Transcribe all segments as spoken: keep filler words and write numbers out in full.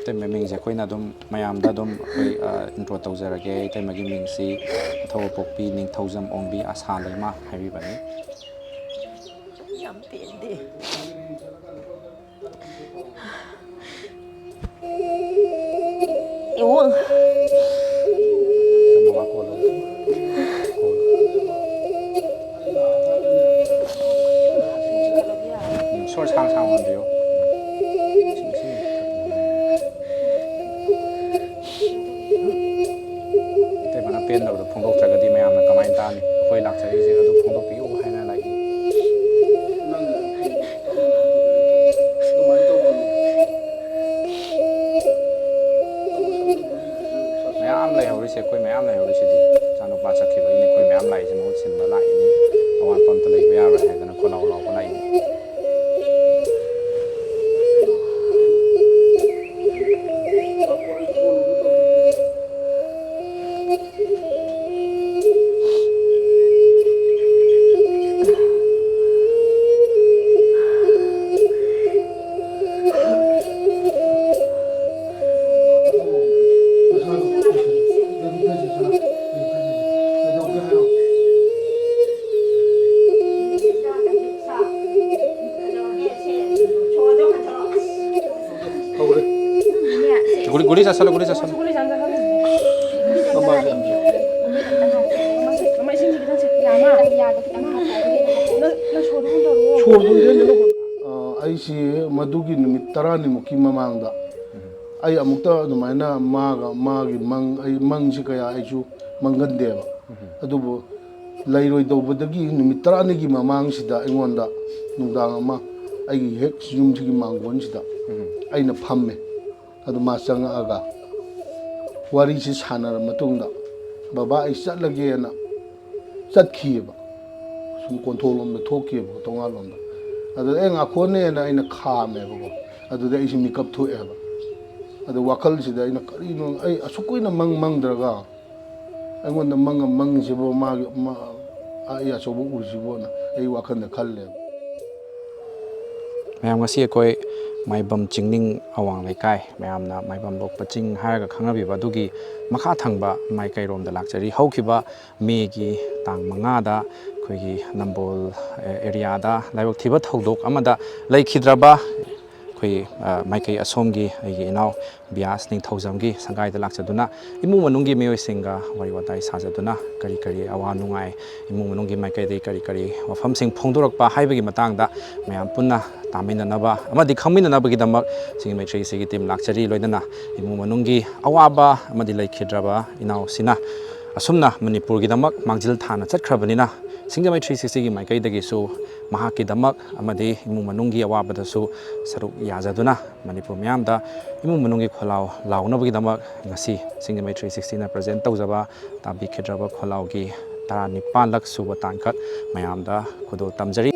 ꯏꯇꯩꯃ ꯃꯤꯡꯁꯦ ꯑꯩꯈꯣꯏꯅ ꯑꯗꯨꯝ ꯃꯌꯥꯝꯗ ꯑꯗꯨꯝ ꯑꯩꯈꯣꯏ, ꯑ, intro ꯇꯧꯖꯔꯒꯦ꯫ ꯏꯇꯩꯃꯒꯤ ꯃꯤꯡꯁꯤ ꯊꯧꯕ ꯄꯣꯛꯄꯤ ꯅꯤꯡꯊꯧꯖꯝ ꯑꯣꯡꯕꯤ ꯑꯁꯥ ꯂꯩꯃ ꯍꯥꯏꯕꯤꯕꯅꯤ꯫ ꯌꯥꯝ ꯄꯦꯟꯗꯦ꯫ ꯏꯕꯨꯡ꯫ ꯁꯣꯔ ꯁꯥꯡ ꯁꯥꯡ ꯍꯣꯟꯕꯤꯌꯨ꯫ ꯏꯇꯩꯃꯅ ꯄꯦꯟꯗꯕꯗꯣ ꯐꯣꯡꯗꯣꯛꯇ꯭ꯔꯒꯗꯤ ꯃꯌꯥꯝꯅ ꯀꯃꯥꯏꯅ ꯇꯥꯅꯤ? ꯑꯩꯈꯣꯏ ꯂꯥꯛꯆꯔꯤꯁꯦ ꯑꯗꯨ ꯐꯣꯡꯗꯣꯛꯄꯤꯌꯨ ꯍꯥꯏꯅ ꯂꯥꯛꯏ꯫ ꯃꯌꯥꯝ ꯂꯩꯍꯧꯔꯤꯁꯦ, ꯑꯩꯈꯣꯏ ꯃꯌꯥꯝ ꯂꯩꯍꯧꯔꯤꯁꯤꯗꯤ꯫ ꯏꯆꯥꯅꯨꯄꯥ ꯆꯠꯈꯤꯕꯒꯤꯅꯦ ꯑꯩꯈꯣꯏ ꯃꯌꯥꯝ ꯂꯥꯛꯏꯁꯦ, ꯃꯍꯨꯠ ꯁꯤꯟꯕ ꯂꯥꯛꯏꯅꯤ꯫ ꯑꯋꯥꯠꯄ ꯑꯝꯇ ꯂꯩꯕ ꯌꯥꯔꯣꯏ ꯍꯥꯏꯗꯅ ꯈꯣꯜꯂꯥꯎ ꯂꯥꯎꯕ ꯂꯥꯛꯏꯅꯤ꯫ ꯒꯨꯂꯤ, ꯒꯨꯂꯤ ꯆꯥꯁꯜꯂꯣ, ꯒꯨꯂꯤ ꯆꯥꯁꯜꯂꯣ꯫ ꯁꯣꯔꯗꯣ ꯏꯔꯦꯟ ꯂꯦꯟꯅ ꯍꯣꯠ-, ꯑ, ꯑꯩꯁꯤ ꯃꯗꯨꯒꯤ ꯅꯨꯃꯤꯠ ꯇꯔꯥꯅꯤꯃꯨꯛꯀꯤ ꯃꯃꯥꯡꯗ ꯑꯩ ꯑꯃꯨꯛꯇ ꯑꯗꯨꯃꯥꯏꯅ ꯃꯥꯒ, ꯃꯥꯒꯤ ꯃꯪ, ꯑꯩ ꯃꯪꯁꯤ ꯀꯌꯥ ꯑꯩꯁꯨ ꯃꯪꯒꯟꯗꯦꯕ꯫ ꯑꯗꯨꯕꯨ ꯂꯩꯔꯣꯏꯗꯧꯕꯗꯒꯤ ꯅꯨꯃꯤꯠ ꯇꯔꯥꯅꯤꯒꯤ ꯃꯃꯥꯡꯁꯤꯗ ꯑꯩꯉꯣꯟꯗ ꯅꯨꯡꯗꯥꯡ ꯑꯃ ꯑꯩꯒꯤ ꯍꯦꯛ ꯌꯨꯝꯁꯤꯒꯤ ꯃꯥꯡꯒꯣꯟꯁꯤꯗ ꯑꯩꯅ ꯐꯝꯃꯦ꯫ ꯑꯗꯨ ꯃꯥ ꯆꯪꯉꯛꯑꯒ ꯋꯥꯔꯤꯁꯤ ꯁꯥꯟꯅꯔ ꯃꯇꯨꯡꯗ, "ꯕꯕꯥ, ꯑꯩ ꯆꯠꯂꯒꯦꯅ" ꯆꯠꯈꯤꯑꯕ꯫ ꯁꯨꯝ ꯀꯣꯟꯊꯣꯛꯂꯣꯝꯗ ꯊꯣꯛꯈꯤꯑꯕ, ꯊꯣꯡꯒꯥꯜꯂꯣꯝꯗ꯫ ꯑꯗꯨꯗ, "ꯑꯦ, ꯉꯥꯛꯈꯣꯅꯦꯅ" ꯑꯩꯅ ꯈꯥꯝꯃꯦꯕꯀꯣ꯫ ꯑꯗꯨꯗ ꯑꯩꯁꯤ ꯃꯤꯀꯞ ꯊꯣꯛꯑꯦꯕ꯫ ꯑꯗꯨ ꯋꯥꯈꯜꯁꯤꯗ ꯑꯩꯅ, "ꯀꯔꯤꯅꯣ ꯑꯩ ꯑꯁꯨꯛ ꯀꯨꯏꯅ ꯃꯪ ꯃꯪꯗ꯭ꯔꯒ ꯑꯩꯉꯣꯟꯗ ꯃꯪ ꯑꯃ ꯃꯪꯉꯤꯁꯤꯕꯨ, ꯃꯥꯒꯤ, ꯃꯥ, ꯑꯩ ꯑꯆꯧꯕ ꯎꯔꯤꯁꯤꯕꯨꯅ" ꯑꯩ ꯋꯥꯈꯜꯗ ꯈꯜꯂꯦꯕ꯫ ꯃꯌꯥꯝ, ꯉꯁꯤ ꯑꯩꯈꯣꯏ ꯃꯥꯏꯕꯝ ꯆꯤꯡꯅꯤꯡ ꯑꯋꯥꯡ ꯂꯩꯀꯥꯏ, ꯃꯌꯥꯝꯅ ꯃꯥꯏꯕꯝ ꯂꯣꯛꯄ ꯆꯤꯡ ꯍꯥꯏꯔꯒ ꯈꯪꯅꯕꯤꯕ, ꯑꯗꯨꯒꯤ ꯃꯈꯥ ꯊꯪꯕ ꯃꯥꯏꯀꯩꯔꯣꯝꯗ ꯂꯥꯛꯆꯔꯤ꯫ ꯍꯧꯈꯤꯕ ꯃꯦꯒꯤ ꯇꯥꯡ ꯃꯉꯥꯗ ꯑꯩꯈꯣꯏꯒꯤ ꯅꯝꯕꯣꯜ ꯑꯦꯔꯤꯌꯥꯗ ꯂꯥꯏꯕꯛ ꯊꯤꯕ ꯊꯧꯗꯣꯛ ꯑꯃꯗ ꯂꯩꯈꯤꯗ꯭ꯔꯕ ꯑꯩꯈꯣꯏ, ꯑ, ꯃꯥꯏꯀꯩ ꯑꯁꯣꯝꯒꯤ ꯑꯩꯒꯤ ꯏꯅꯥꯎ ꯕꯤꯌꯥꯁ ꯅꯤꯡꯊꯧꯖꯝꯒꯤ ꯁꯪꯒꯥꯏꯗ ꯂꯥꯛꯆꯗꯨꯅ, ꯏꯃꯨꯡ ꯃꯅꯨꯡꯒꯤ ꯃꯤꯑꯣꯏꯁꯤꯡꯒ ꯋꯥꯔꯤ ꯋꯥꯇꯥꯏ ꯁꯥꯖꯗꯨꯅ, ꯀꯔꯤ ꯀꯔꯤ ꯑꯋꯥ ꯅꯨꯡꯉꯥꯏ, ꯏꯃꯨꯡ ꯃꯅꯨꯡꯒꯤ ꯃꯥꯏꯀꯩꯗꯒꯤ ꯀꯔꯤ ꯀꯔꯤ ꯋꯥꯐꯝꯁꯤꯡ ꯐꯣꯡꯗꯣꯔꯛꯄ ꯍꯥꯏꯕꯒꯤ ꯃꯇꯥꯡꯗ ꯃꯌꯥꯝ ꯄꯨꯟꯅ ꯇꯥꯃꯤꯟꯅꯅꯕ ꯑꯃꯗꯤ ꯈꯪꯃꯤꯟꯅꯅꯕꯒꯤꯗꯃꯛ ꯁꯤꯡꯖꯃꯩ ꯊ꯭ꯔꯤ ꯁꯤꯛꯁꯇꯤꯒꯤ ꯇꯤꯝ ꯂꯥꯛꯆꯔꯤ꯫ ꯂꯣꯏꯅꯅ ꯏꯃꯨꯡ ꯃꯅꯨꯡꯒꯤ ꯑꯋꯥꯕ ꯑꯃꯗꯤ ꯂꯩꯈꯤꯗ꯭ꯔꯕ ꯏꯅꯥꯎꯁꯤꯅ ꯑꯁꯨꯝꯅ ꯃꯅꯤꯄꯨꯔꯒꯤꯗꯃꯛ ꯃꯥꯡꯖꯤꯜ ꯊꯥꯅ ꯆꯠꯈ꯭ꯔꯕꯅꯤꯅ, ꯁꯤꯡꯖꯃꯩ ꯊ꯭ꯔꯤ ꯁꯤꯛꯁꯇꯤꯒꯤ ꯃꯥꯏꯀꯩꯗꯒꯤꯁꯨ ꯃꯍꯥꯛꯀꯤꯗꯃꯛ ꯑꯃꯗꯤ ꯏꯃꯨꯡ ꯃꯅꯨꯡꯒꯤ ꯑꯋꯥꯕꯗꯁꯨ ꯁꯔꯨꯛ ꯌꯥꯖꯗꯨꯅ, ꯃꯅꯤꯄꯨꯔ ꯃꯤꯌꯥꯝꯗ ꯏꯃꯨꯡ ꯃꯅꯨꯡꯒꯤ ꯈꯣꯜꯂꯥꯎ ꯂꯥꯎꯅꯕꯒꯤꯗꯃꯛ ꯉꯁꯤ ꯁꯤꯡꯖꯃꯩ ꯊ꯭ꯔꯤ ꯁꯤꯛꯁꯇꯤꯅ ꯄ꯭ꯔꯖꯦꯟ ꯇꯧꯖꯕ ꯇꯥꯕꯤꯈꯤꯗ꯭ꯔꯕ ꯈꯣꯜꯂꯥꯎꯒꯤ ꯇꯔꯥꯅꯤꯄꯥꯟꯂꯛ ꯁꯨꯕ ꯇꯥꯡꯀꯛ ꯃꯌꯥꯝꯗ ꯈꯨꯗꯣꯜ ꯇꯝꯖꯔꯤ꯫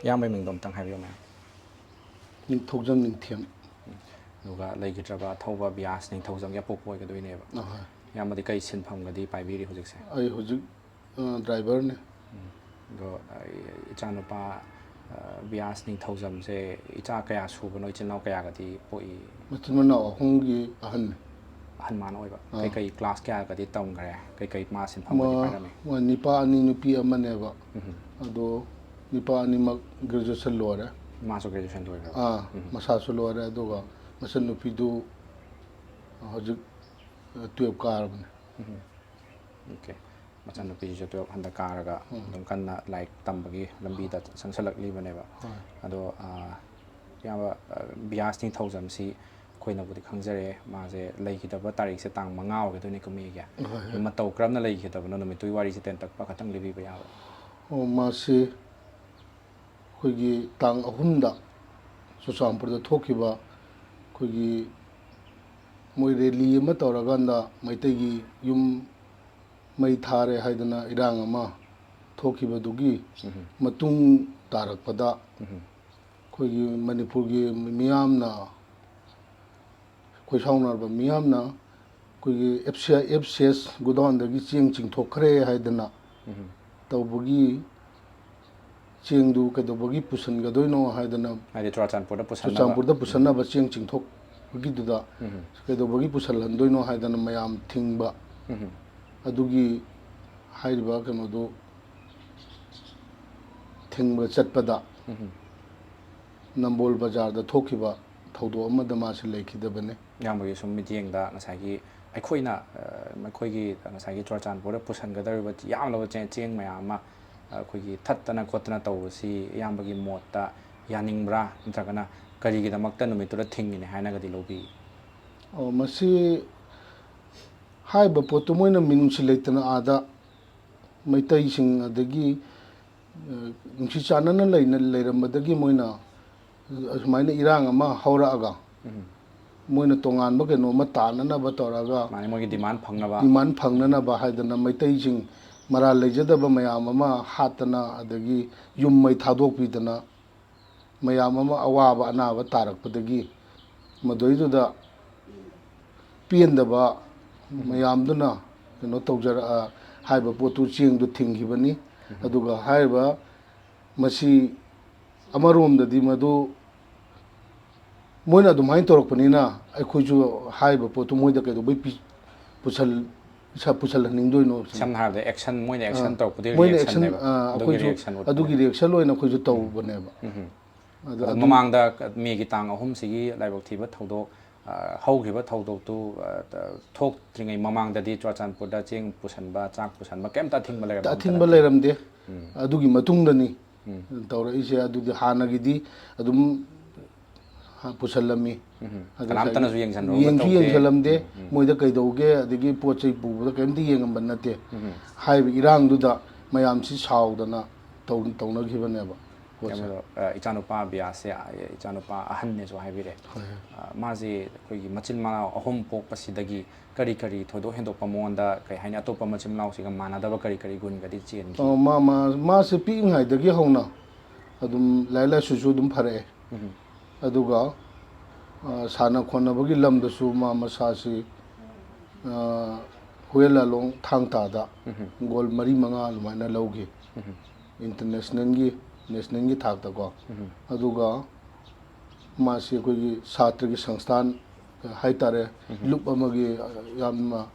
ꯏꯌꯥꯝꯕꯒꯤ ꯃꯤꯡꯗꯣ ꯑꯝꯇꯪ ꯍꯥꯏꯕꯤꯌꯨ, ꯃꯌꯥꯝ꯫ ꯅꯤꯡꯊꯧꯖꯝ ꯅꯤꯡꯊꯦꯝ꯫ ꯑꯗꯨꯒ ꯂꯩꯈꯤꯗ꯭ꯔꯕ ꯑꯊꯧꯕ ꯕꯤꯌꯥꯁ ꯅꯤꯡꯊꯧꯖꯝꯒꯤ ꯑꯄꯣꯛꯄ ꯑꯣꯏꯒꯗꯣꯏꯅꯦꯕ꯫ ꯑꯍꯣꯏ꯫ ꯏꯌꯥꯝꯕꯗꯤ ꯀꯩ ꯁꯤꯟꯐꯝꯒꯗꯤ ꯄꯥꯏꯕꯤꯔꯤ ꯍꯧꯖꯤꯛꯁꯦ? ꯑꯩ ꯍꯧꯖꯤꯛ, ꯑ, ꯗ꯭ꯔꯥꯏꯚꯔꯅꯤ꯫ ꯎꯝ꯫ ꯑꯗꯣ, ꯑ, ꯏꯆꯥꯅꯨꯄꯥ, ꯑ, ꯕꯤꯌꯥꯁ ꯅꯤꯡꯊꯧꯖꯝꯁꯦ ꯏꯆꯥ ꯀꯌꯥ ꯁꯨꯕꯅꯣ, ꯏꯆꯤꯟ ꯏꯅꯥꯎ ꯀꯌꯥꯒꯗꯤ ꯄꯣꯛꯏ? ꯃꯆꯤꯟ ꯃꯅꯥꯎ ꯑꯍꯨꯝꯒꯤ ꯑꯍꯟꯅꯤ꯫ ꯑꯍꯟ ꯃꯥꯅ ꯑꯣꯏꯕ꯫ ꯑꯥ꯫ ꯀꯩꯀꯩ ꯀ꯭ꯂꯥꯁ ꯀꯌꯥꯒꯗꯤ ꯇꯝꯈ꯭ꯔꯦ? ꯀꯩꯀꯩ ꯃꯥ ꯁꯤꯟꯐꯝꯒꯗꯤ ꯃꯥ, ꯄꯥꯏꯔꯝꯃꯤ? ꯃꯥ ꯅꯤꯄꯥ ꯑꯅꯤ, ꯅꯨꯄꯤ ꯑꯃꯅꯦꯕ꯫ ꯎꯝ꯫ ꯑꯗꯣ ꯅꯤꯄꯥ ꯑꯅꯤꯃꯛ ꯒ꯭ꯔꯦꯖꯨꯑꯦꯁꯟ ꯂꯣꯏꯔꯦ꯫ ꯃꯥꯁꯨ ꯒ꯭ꯔꯦꯖꯨꯑꯦꯁꯟ ꯂꯣꯏꯈ꯭ꯔꯕ? ꯑꯥ, ꯎꯝ꯫ ꯃꯁꯥꯁꯨ ꯂꯣꯏꯔꯦ, ꯑꯗꯨꯒ ꯃꯆꯟꯅꯨꯄꯤꯗꯨ ꯍꯧꯖꯤꯛ, ꯑ, ꯇꯨꯌꯦꯜꯞ ꯀꯥꯔꯕꯅꯦ꯫ ꯎꯝ꯫ ꯑꯣꯀꯦ꯫ ꯃꯆꯟꯅꯨꯄꯤꯁꯤꯁꯨ ꯇꯨꯌꯦꯜꯞ ꯍꯟꯗꯛ ꯀꯥꯔꯒ ꯑꯗꯨꯝ ꯀꯟꯅ ꯂꯥꯏꯔꯤꯛ ꯇꯝꯕꯒꯤ ꯂꯝꯕꯤꯗ ꯆꯪꯁꯤꯜꯂꯛꯂꯤꯕꯅꯦꯕ꯫ ꯑꯗꯣ ꯑ, ꯏꯌꯥꯝꯕ, ꯑ, ꯕꯤꯌꯥꯁ ꯅꯤꯡꯊꯧꯖꯝꯁꯤ ꯑꯩꯈꯣꯏꯅꯕꯨꯗꯤ ꯈꯪꯖꯔꯦ, ꯃꯥꯁꯦ ꯂꯩꯈꯤꯗꯕ ꯇꯥꯔꯤꯛꯁꯦ ꯇꯥꯡ ꯃꯉꯥ ꯑꯣꯏꯒꯗꯣꯏꯅꯤ ꯀꯨꯝꯃꯤꯒꯤ꯫ ꯍꯣꯏ, ꯍꯣꯏ꯫ ꯑꯗꯨ ꯃꯇꯧ ꯀꯔꯝꯅ ꯂꯩꯈꯤꯗꯕꯅꯣ, ꯅꯨꯃꯤꯠꯇꯨꯒꯤ ꯋꯥꯔꯤꯁꯦ ꯇꯦꯟꯇꯛꯄ ꯈꯛꯇꯪ ꯂꯤꯕꯤꯕ ꯌꯥꯕ꯭ꯔꯥ? ꯑꯣ, ꯃꯥꯁꯤ ꯑꯩꯈꯣꯏꯒꯤ ꯇꯥꯡ ꯑꯍꯨꯝꯗ ꯆꯨꯔꯆꯥꯟꯄꯨꯔꯗ ꯊꯣꯛꯈꯤꯕ ꯑꯩꯈꯣꯏꯒꯤ ꯃꯣꯏ ꯔꯦꯂꯤ ꯑꯃ ꯇꯧꯔꯀꯥꯟꯗ ꯃꯩꯇꯩꯒꯤ ꯌꯨꯝ ꯃꯩ ꯊꯥꯔꯦ ꯍꯥꯏꯗꯅ ꯏꯔꯥꯡ ꯑꯃ ꯊꯣꯛꯈꯤꯕꯗꯨꯒꯤ ꯃꯇꯨꯡ ꯇꯥꯔꯛꯄꯗ ꯑꯩꯈꯣꯏꯒꯤ ꯃꯅꯤꯄꯨꯔꯒꯤ ꯃꯤꯌꯥꯝꯅ, ꯈꯣꯏꯁꯥꯎꯅꯔꯕ ꯃꯤꯌꯥꯝꯅ ꯑꯩꯈꯣꯏꯒꯤ F C I, F C S ꯒꯣꯗꯥꯎꯟꯗꯒꯤ ꯆꯦꯡ ꯆꯤꯡꯊꯣꯛꯈ꯭ꯔꯦ ꯍꯥꯏꯗꯅ ꯇꯧꯕꯒꯤ ꯆꯦꯡꯗꯨ ꯀꯩꯗꯧꯕꯒꯤ ꯄꯨꯁꯤꯟꯒꯗꯣꯏꯅꯣ ꯍꯥꯏꯗꯅ, ꯍꯥꯏꯗꯤ ꯆꯨꯔꯥꯆꯥꯟꯄꯨꯔꯗ ꯄꯨꯁꯟꯅꯕ꯫ ꯆꯨꯔꯆꯥꯟꯄꯨꯔꯗ ꯄꯨꯁꯟꯅꯕ ꯆꯦꯡ ꯆꯤꯡꯊꯣꯛꯄꯒꯤꯗꯨꯗ ꯎꯝ꯫ ꯀꯩꯗꯧꯕꯒꯤ ꯄꯨꯁꯜꯍꯟꯗꯣꯏꯅꯣ ꯍꯥꯏꯗꯅ ꯃꯌꯥꯝ ꯊꯤꯡꯕ, ꯎꯝ꯫ ꯑꯗꯨꯒꯤ ꯍꯥꯏꯔꯤꯕ ꯀꯩꯅꯣꯗꯨ ꯊꯤꯡꯕ ꯆꯠꯄꯗ ꯎꯝ꯫ ꯅꯝꯕꯣꯜ ꯕꯖꯥꯔꯗ ꯊꯣꯛꯈꯤꯕ ꯊꯧꯗꯣꯛ ꯑꯃꯗ ꯃꯥꯁꯤ ꯂꯩꯈꯤꯗꯕꯅꯤ꯫ ꯏꯌꯥꯝꯕꯒꯤ ꯁꯨꯝ ꯃꯤꯠꯌꯦꯡꯗ ꯉꯁꯥꯏꯒꯤ ꯑꯩꯈꯣꯏꯅ, ꯑ, ꯑꯩꯈꯣꯏꯒꯤ ꯉꯁꯥꯏꯒꯤ ꯆꯨꯔꯥꯆꯥꯟꯄꯨꯔꯗ ꯄꯨꯁꯟꯒꯗꯧꯔꯤꯕ ꯌꯥꯝꯂꯕ ꯆꯦ-, ꯆꯦꯡ ꯃꯌꯥꯝ ꯑꯃ, ꯑ, ꯑꯩꯈꯣꯏꯒꯤ ꯊꯠꯇꯅ ꯈꯣꯠꯇꯅ ꯇꯧꯕꯁꯤ ꯏꯌꯥꯝꯕꯒꯤ ꯃꯣꯠꯇ ꯌꯥꯅꯤꯡꯕ꯭ꯔꯥ, ꯅꯠꯇ꯭ꯔꯒꯅ ꯀꯔꯤꯒꯤꯗꯃꯛꯇ ꯅꯨꯃꯤꯠꯇꯨꯗ ꯊꯤꯡꯉꯤꯅꯦ ꯍꯥꯏꯅꯒꯗꯤ ꯂꯧꯕꯤ? ꯑꯣ, ꯃꯁꯤ ꯍꯥꯏꯔꯤꯕ ꯄꯣꯠꯇꯨ ꯃꯣꯏꯅ ꯃꯤꯅꯨꯡꯁꯤ ꯂꯩꯇꯅ ꯑꯥꯗ ꯃꯩꯇꯩꯁꯤꯡ ꯑꯗꯒꯤ, ꯑ, ꯅꯨꯡꯁꯤ ꯆꯥꯟꯅꯅ ꯂꯩꯅ-, ꯂꯩꯔꯝꯕꯗꯒꯤ ꯃꯣꯏꯅ ꯑꯁꯨꯃꯥꯏꯅ ꯏꯔꯥꯡ ꯑꯃ ꯍꯧꯔꯛꯑꯒ ꯎꯝ꯫ ꯃꯣꯏꯅ ꯇꯣꯉꯥꯟꯕ ꯀꯩꯅꯣꯝꯃ ꯇꯥꯅꯅꯕ ꯇꯧꯔꯒ ꯃꯥꯅꯤ, ꯃꯣꯏꯒꯤ ꯗꯤꯃꯥꯟ ꯐꯪꯅꯕ꯫ ꯗꯤꯃꯥꯟ ꯐꯪꯅꯅꯕ ꯍꯥꯏꯗꯅ ꯃꯩꯇꯩꯁꯤꯡ ꯃꯔꯥꯜ ꯂꯩꯖꯗꯕ ꯃꯌꯥꯝ ꯑꯃ ꯍꯥꯠꯇꯅ ꯑꯗꯒꯤ ꯌꯨꯝ ꯃꯩ ꯊꯥꯗꯣꯛꯄꯤꯗꯅ ꯃꯌꯥꯝ ꯑꯃ ꯑꯋꯥꯕ ꯑꯅꯥꯕ ꯇꯥꯔꯛꯄꯗꯒꯤ ꯃꯗꯨꯏꯗꯨꯗ ꯄꯦꯟꯗꯕ ꯃꯌꯥꯝꯗꯨꯅ ꯀꯩꯅꯣ ꯇꯧꯖꯔ-, ꯑ, ꯍꯥꯏꯔꯤꯕ ꯄꯣꯠꯇꯨ ꯆꯦꯡꯗꯨ ꯊꯤꯡꯈꯤꯕꯅꯤ꯫ ꯑꯗꯨꯒ ꯍꯥꯏꯔꯤꯕ ꯃꯁꯤ ꯑꯃꯔꯣꯝꯗꯗꯤ ꯃꯗꯨ ꯃꯣꯏꯅ ꯑꯗꯨꯃꯥꯏꯅ ꯇꯧꯔꯛꯄꯅꯤꯅ ꯑꯩꯈꯣꯏꯁꯨ ꯍꯥꯏꯔꯤꯕ ꯄꯣꯠꯇꯨ ꯃꯣꯏꯗ ꯀꯩꯗꯧꯕꯩ ꯄꯤ-, ꯄꯨꯁꯜ-, ꯏꯁꯥ ꯄꯨꯁꯜꯍꯟꯅꯤꯡꯗꯣꯏꯅꯣ ꯁꯤꯅꯤ꯫ ꯁꯝꯅ ꯍꯥꯏꯔꯕꯗ action, ꯃꯣꯏꯅ action ꯑꯥ, ꯇꯧꯔꯛꯄꯗꯨꯒꯤ ꯃꯣꯏꯅ action, reactionꯅꯦꯕ꯫ ꯑꯥ, ꯑꯗꯨꯒꯤ ꯑꯩꯈꯣꯏꯁꯨ reaction ꯎꯠꯄꯅꯦ꯫ ꯑꯗꯨꯒꯤ reaction ꯑꯣꯏꯅ ꯑꯩꯈꯣꯏꯁꯨ ꯇꯧꯕꯅꯦꯕ꯫ ꯎꯝ꯫ ꯑꯗ ꯑꯗꯣ ꯑꯗꯨ ꯃꯃꯥꯡꯗ ꯃꯦꯒꯤ ꯇꯥꯡ ꯑꯍꯨꯝꯁꯤꯒꯤ ꯂꯥꯏꯕꯛ ꯊꯤꯕ ꯊꯧꯗꯣꯛ, ꯑ, ꯍꯧꯈꯤꯕ ꯊꯧꯗꯣꯛꯇꯨ, ꯑ, ꯊꯣꯛꯇ꯭ꯔꯤꯉꯩ ꯃꯃꯥꯡꯗꯗꯤ ꯆꯨꯔꯆꯥꯟꯄꯨꯔꯗ ꯆꯦꯡ ꯄꯨꯁꯟꯕ, ꯆꯥꯛ ꯄꯨꯁꯟꯕ ꯀꯩꯝꯇ ꯑꯊꯤꯡꯕ ꯂꯩꯔꯝꯗꯦ? ꯑꯊꯤꯡꯕ ꯂꯩꯔꯝꯗꯦ꯫ ꯎꯝ꯫ ꯑꯗꯨꯒꯤ ꯃꯇꯨꯡꯗꯅꯤ ꯎꯝ꯫ ꯇꯧꯔꯛꯏꯁꯦ꯫ ꯑꯗꯨꯗꯤ ꯍꯥꯟꯅꯒꯤꯗꯤ ꯑꯗꯨꯝ ꯄꯨꯁꯜꯂꯝꯃꯤ꯫ ꯎꯝ꯫ ꯑꯗꯨ ꯀꯅꯥꯝꯇꯅꯁꯨ ꯉꯁꯥꯏꯒꯤ ꯌꯦꯡꯁꯟꯕ ꯌꯦꯡꯁꯨ ꯇꯧꯗꯦ꯫ ꯌꯦꯡꯁꯜꯂꯝꯗꯦ꯫ ꯎꯝ꯫ ꯃꯣꯏꯗ ꯀꯩꯗꯧꯒꯦ, ꯑꯗꯒꯤ ꯄꯣꯠ ꯆꯩ ꯄꯨꯕꯗ ꯀꯔꯤꯝꯇ ꯌꯦꯡꯉꯝꯕ ꯅꯠꯇꯦ꯫ ꯎꯝ꯫ ꯍꯥꯏꯔꯤꯕ ꯏꯔꯥꯡꯗꯨꯗ ꯃꯌꯥꯝꯁꯤ ꯁꯥꯎꯗꯅ ꯇꯧ-, ꯇꯧꯅꯈꯤꯕꯅꯦꯕ ꯄꯣꯠꯁꯦ꯫ ꯀꯩꯅꯣꯗꯣ, ꯑ, ꯏꯆꯥꯅꯨꯄꯥ ꯕꯤꯌꯥꯁꯁꯦ, ꯑ, ꯏꯆꯥꯅꯨꯄꯥ ꯑꯍꯟꯅꯦꯁꯨ ꯍꯥꯏꯕꯤꯔꯦ꯫ ꯍꯣꯏ꯫ ꯑ, ꯃꯥꯁꯦ ꯑꯩꯈꯣꯏꯒꯤ ꯃꯆꯤꯟ ꯃꯅꯥꯎ ꯑꯍꯨꯝ ꯄꯣꯛꯄꯁꯤꯗꯒꯤ ꯀꯔꯤ ꯀꯔꯤ ꯊꯣꯏꯗꯣꯛ ꯍꯦꯟꯗꯣꯛꯄ ꯃꯉꯣꯟꯗ, ꯀꯩ ꯍꯥꯏꯅꯤ, ꯑꯇꯣꯞꯄ ꯃꯆꯤꯟ ꯃꯅꯥꯎꯁꯤꯒ ꯃꯥꯟꯅꯗꯕ ꯀꯔꯤ ꯀꯔꯤ ꯒꯨꯟꯒꯗꯤ ꯆꯦꯟꯈꯤ? ꯑ, ꯃꯥ, ꯃꯥ, ꯃꯥꯁꯦ ꯄꯤꯛꯏꯉꯩꯗꯒꯤ ꯍꯧꯅ ꯑꯗꯨꯝ ꯂꯥꯏꯔꯤꯛ ꯂꯥꯏꯁꯨꯁꯨ ꯑꯗꯨꯝ ꯐꯔꯛꯑꯦ꯫ ꯎꯝ꯫ ꯑꯗꯨꯒ, ꯑ, ꯁꯥꯟꯅ ꯈꯣꯠꯅꯕꯒꯤ ꯂꯝꯗꯁꯨ ꯃꯥ ꯃꯁꯥꯁꯤ, ꯑ, ꯍꯨꯌꯦꯟ ꯂꯥꯂꯣꯡ ꯊꯥꯡ ꯇꯥꯗ ꯎꯝ꯫ ꯒꯣꯜ ꯃꯔꯤ ꯃꯉꯥ ꯑꯗꯨꯃꯥꯏꯅ ꯂꯧꯈꯤ꯫ ꯎꯝ꯫ ꯏꯟꯇꯔꯅꯦꯁꯅꯦꯜꯒꯤ, ꯅꯦꯁꯅꯦꯜꯒꯤ ꯊꯥꯛꯇꯀꯣ꯫ ꯎꯝ꯫ ꯑꯗꯨꯒ ꯃꯥꯁꯤ ꯑꯩꯈꯣꯏꯒꯤ ꯁꯥꯇ꯭ꯔꯒꯤ ꯁꯪꯁꯊꯥꯟ ꯍꯥꯏꯇꯥꯔꯦ, ꯎꯝ꯫ ꯂꯨꯞ ꯑꯃꯒꯤ ꯌꯥꯝꯅ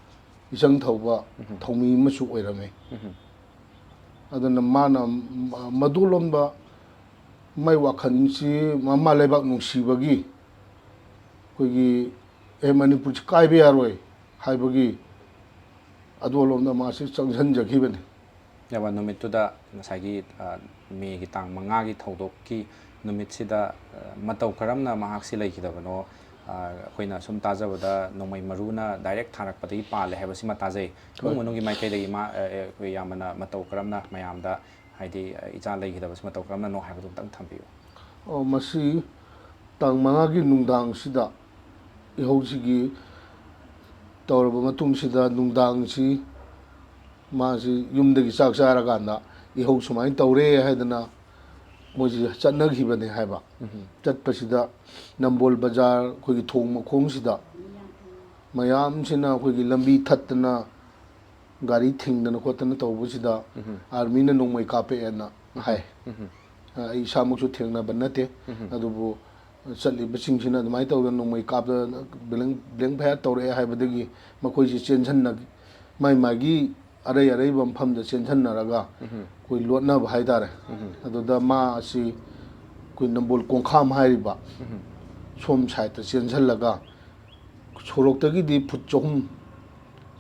ꯏꯆꯪ ꯊꯧꯕ ꯎꯝ꯫ ꯊꯧꯃꯤ ꯑꯃꯁꯨ ꯑꯣꯏꯔꯝꯃꯤ꯫ ꯎꯝ꯫ ꯑꯗꯨꯅ ꯃꯥꯅ ꯃꯗꯨꯂꯣꯝꯗ ꯃꯥꯏ ꯋꯥꯈꯜꯁꯤ ꯃꯃꯥ ꯂꯩꯕꯥꯛ ꯅꯨꯡꯁꯤꯕꯒꯤ, ꯑꯩꯈꯣꯏꯒꯤ, "ꯑꯦ, ꯃꯅꯤꯄꯨꯔꯁꯤ ꯀꯥꯏꯕ ꯌꯥꯔꯣꯏ" ꯍꯥꯏꯕꯒꯤ ꯑꯗꯣꯂꯣꯝꯗ ꯃꯥꯁꯤ ꯆꯪꯁꯤꯟꯖꯈꯤꯕꯅꯤ꯫ ꯌꯥꯕ ꯅꯨꯃꯤꯠꯇꯨꯗ ꯉꯁꯥꯏꯒꯤ, ꯑ, ꯃꯦꯒꯤ ꯇꯥꯡ ꯃꯉꯥꯒꯤ ꯊꯧꯗꯣꯛꯀꯤ ꯅꯨꯃꯤꯠꯁꯤꯗ, ꯑ, ꯃꯇꯧ ꯀꯔꯝꯅ ꯃꯍꯥꯛꯁꯤ ꯂꯩꯈꯤꯗꯕꯅꯣ, ꯑ, ꯑꯩꯈꯣꯏꯅ ꯁꯨꯝ ꯇꯥꯖꯕꯗ ꯅꯣꯡꯃꯩ ꯃꯔꯨꯅ ꯗꯥꯏꯔꯦꯛ ꯊꯥꯔꯛꯄꯗꯒꯤ ꯄꯥꯜꯂꯦ ꯍꯥꯏꯕꯁꯤꯃ ꯇꯥꯖꯩ꯫ ꯏꯃꯨꯡ ꯍꯣꯏ꯫ ꯃꯅꯨꯡꯒꯤ ꯃꯥꯏꯀꯩꯗꯒꯤ ꯃꯥ, ꯑ, ꯑ, ꯑꯩꯈꯣꯏ ꯏꯌꯥꯝꯕꯅ ꯃꯇꯧ ꯀꯔꯝꯅ ꯃꯌꯥꯝꯗ, ꯍꯥꯏꯗꯤ, ꯑ, ꯏꯆꯥ ꯂꯩꯈꯤꯗꯕꯁꯤ ꯃꯇꯧ ꯀꯔꯝꯅꯅꯣ ꯍꯥꯏꯕꯗꯨ ꯑꯝꯇꯪ ꯊꯝꯕꯤꯌꯨ꯫ ꯑꯣ, ꯃꯁꯤ ꯇꯥꯡ ꯃꯉꯥꯒꯤ ꯅꯨꯡꯗꯥꯡꯁꯤꯗ ꯏꯍꯧꯁꯤꯒꯤ ꯇꯧꯔꯕ ꯃꯇꯨꯡꯁꯤꯗ ꯅꯨꯡꯗꯥꯡꯁꯤ ꯃꯥꯁꯤ ꯌꯨꯝꯗꯒꯤ ꯆꯥꯛ ꯆꯥꯔꯀꯥꯟꯗ ꯏꯍꯧ ꯁꯨꯃꯥꯏꯅ ꯇꯧꯔꯦ ꯍꯥꯏꯗꯅ ꯃꯣꯏꯁꯤ ꯆꯠꯅꯈꯤꯕꯅꯦ ꯍꯥꯏꯕ꯫ ꯎꯝ꯫ ꯆꯠꯄꯁꯤꯗ ꯅꯝꯕꯣꯜ ꯕꯖꯥꯔ ꯑꯩꯈꯣꯏꯒꯤ ꯊꯣꯡ ꯃꯈꯣꯡꯁꯤꯗ ꯃꯌꯥꯝꯁꯤꯅ ꯑꯩꯈꯣꯏꯒꯤ ꯂꯝꯕꯤ ꯊꯠꯇꯅ ꯒꯥꯔꯤ ꯊꯤꯡꯗꯅ ꯈꯣꯠꯇꯅ ꯇꯧꯕꯁꯤꯗ ꯎꯝ꯫ ꯑꯥꯔꯃꯤꯅ ꯅꯣꯡꯃꯩ ꯀꯥꯞꯄꯛꯑꯦꯅ ꯍꯥꯏ꯫ ꯎꯝ꯫ ꯑꯩ ꯏꯁꯥꯃꯛꯁꯨ ꯊꯦꯡꯅꯕ ꯅꯠꯇꯦ꯫ ꯎꯝ꯫ ꯑꯗꯨꯕꯨ ꯆꯠꯂꯤꯕꯁꯤꯡꯁꯤꯅ ꯑꯗꯨꯃꯥꯏꯅ ꯇꯧꯗꯅ ꯅꯣꯡꯃꯩ ꯀꯥꯞꯇꯅ blank, blank fire ꯇꯧꯔꯛꯑꯦ ꯍꯥꯏꯕꯗꯒꯤ ꯃꯈꯣꯏꯁꯤ ꯆꯦꯟꯁꯤꯟꯅ-, ꯃꯥꯏ ꯃꯥꯒꯤ ꯑꯔꯩ ꯑꯔꯩꯕ ꯃꯐꯝꯗ ꯆꯦꯟꯁꯤꯟꯅꯔꯒ ꯎꯝ꯫ ꯑꯩꯈꯣꯏ ꯂꯣꯠꯅꯕ ꯍꯥꯏꯇꯥꯔꯦ꯫ ꯎꯝ꯫ ꯑꯗꯨꯗ ꯃꯥ ꯑꯁꯤ ꯑꯩꯈꯣꯏ ꯅꯝꯕꯣꯜ ꯀꯣꯡꯈꯥꯝ ꯍꯥꯏꯔꯤꯕ ꯎꯝ꯫ ꯁꯣꯝ ꯁꯥꯏꯠꯇ ꯆꯦꯟꯁꯤꯜꯂꯒ ꯁꯣꯔꯣꯛꯇꯒꯤꯗꯤ ꯐꯨꯠ ꯆꯍꯨꯝ,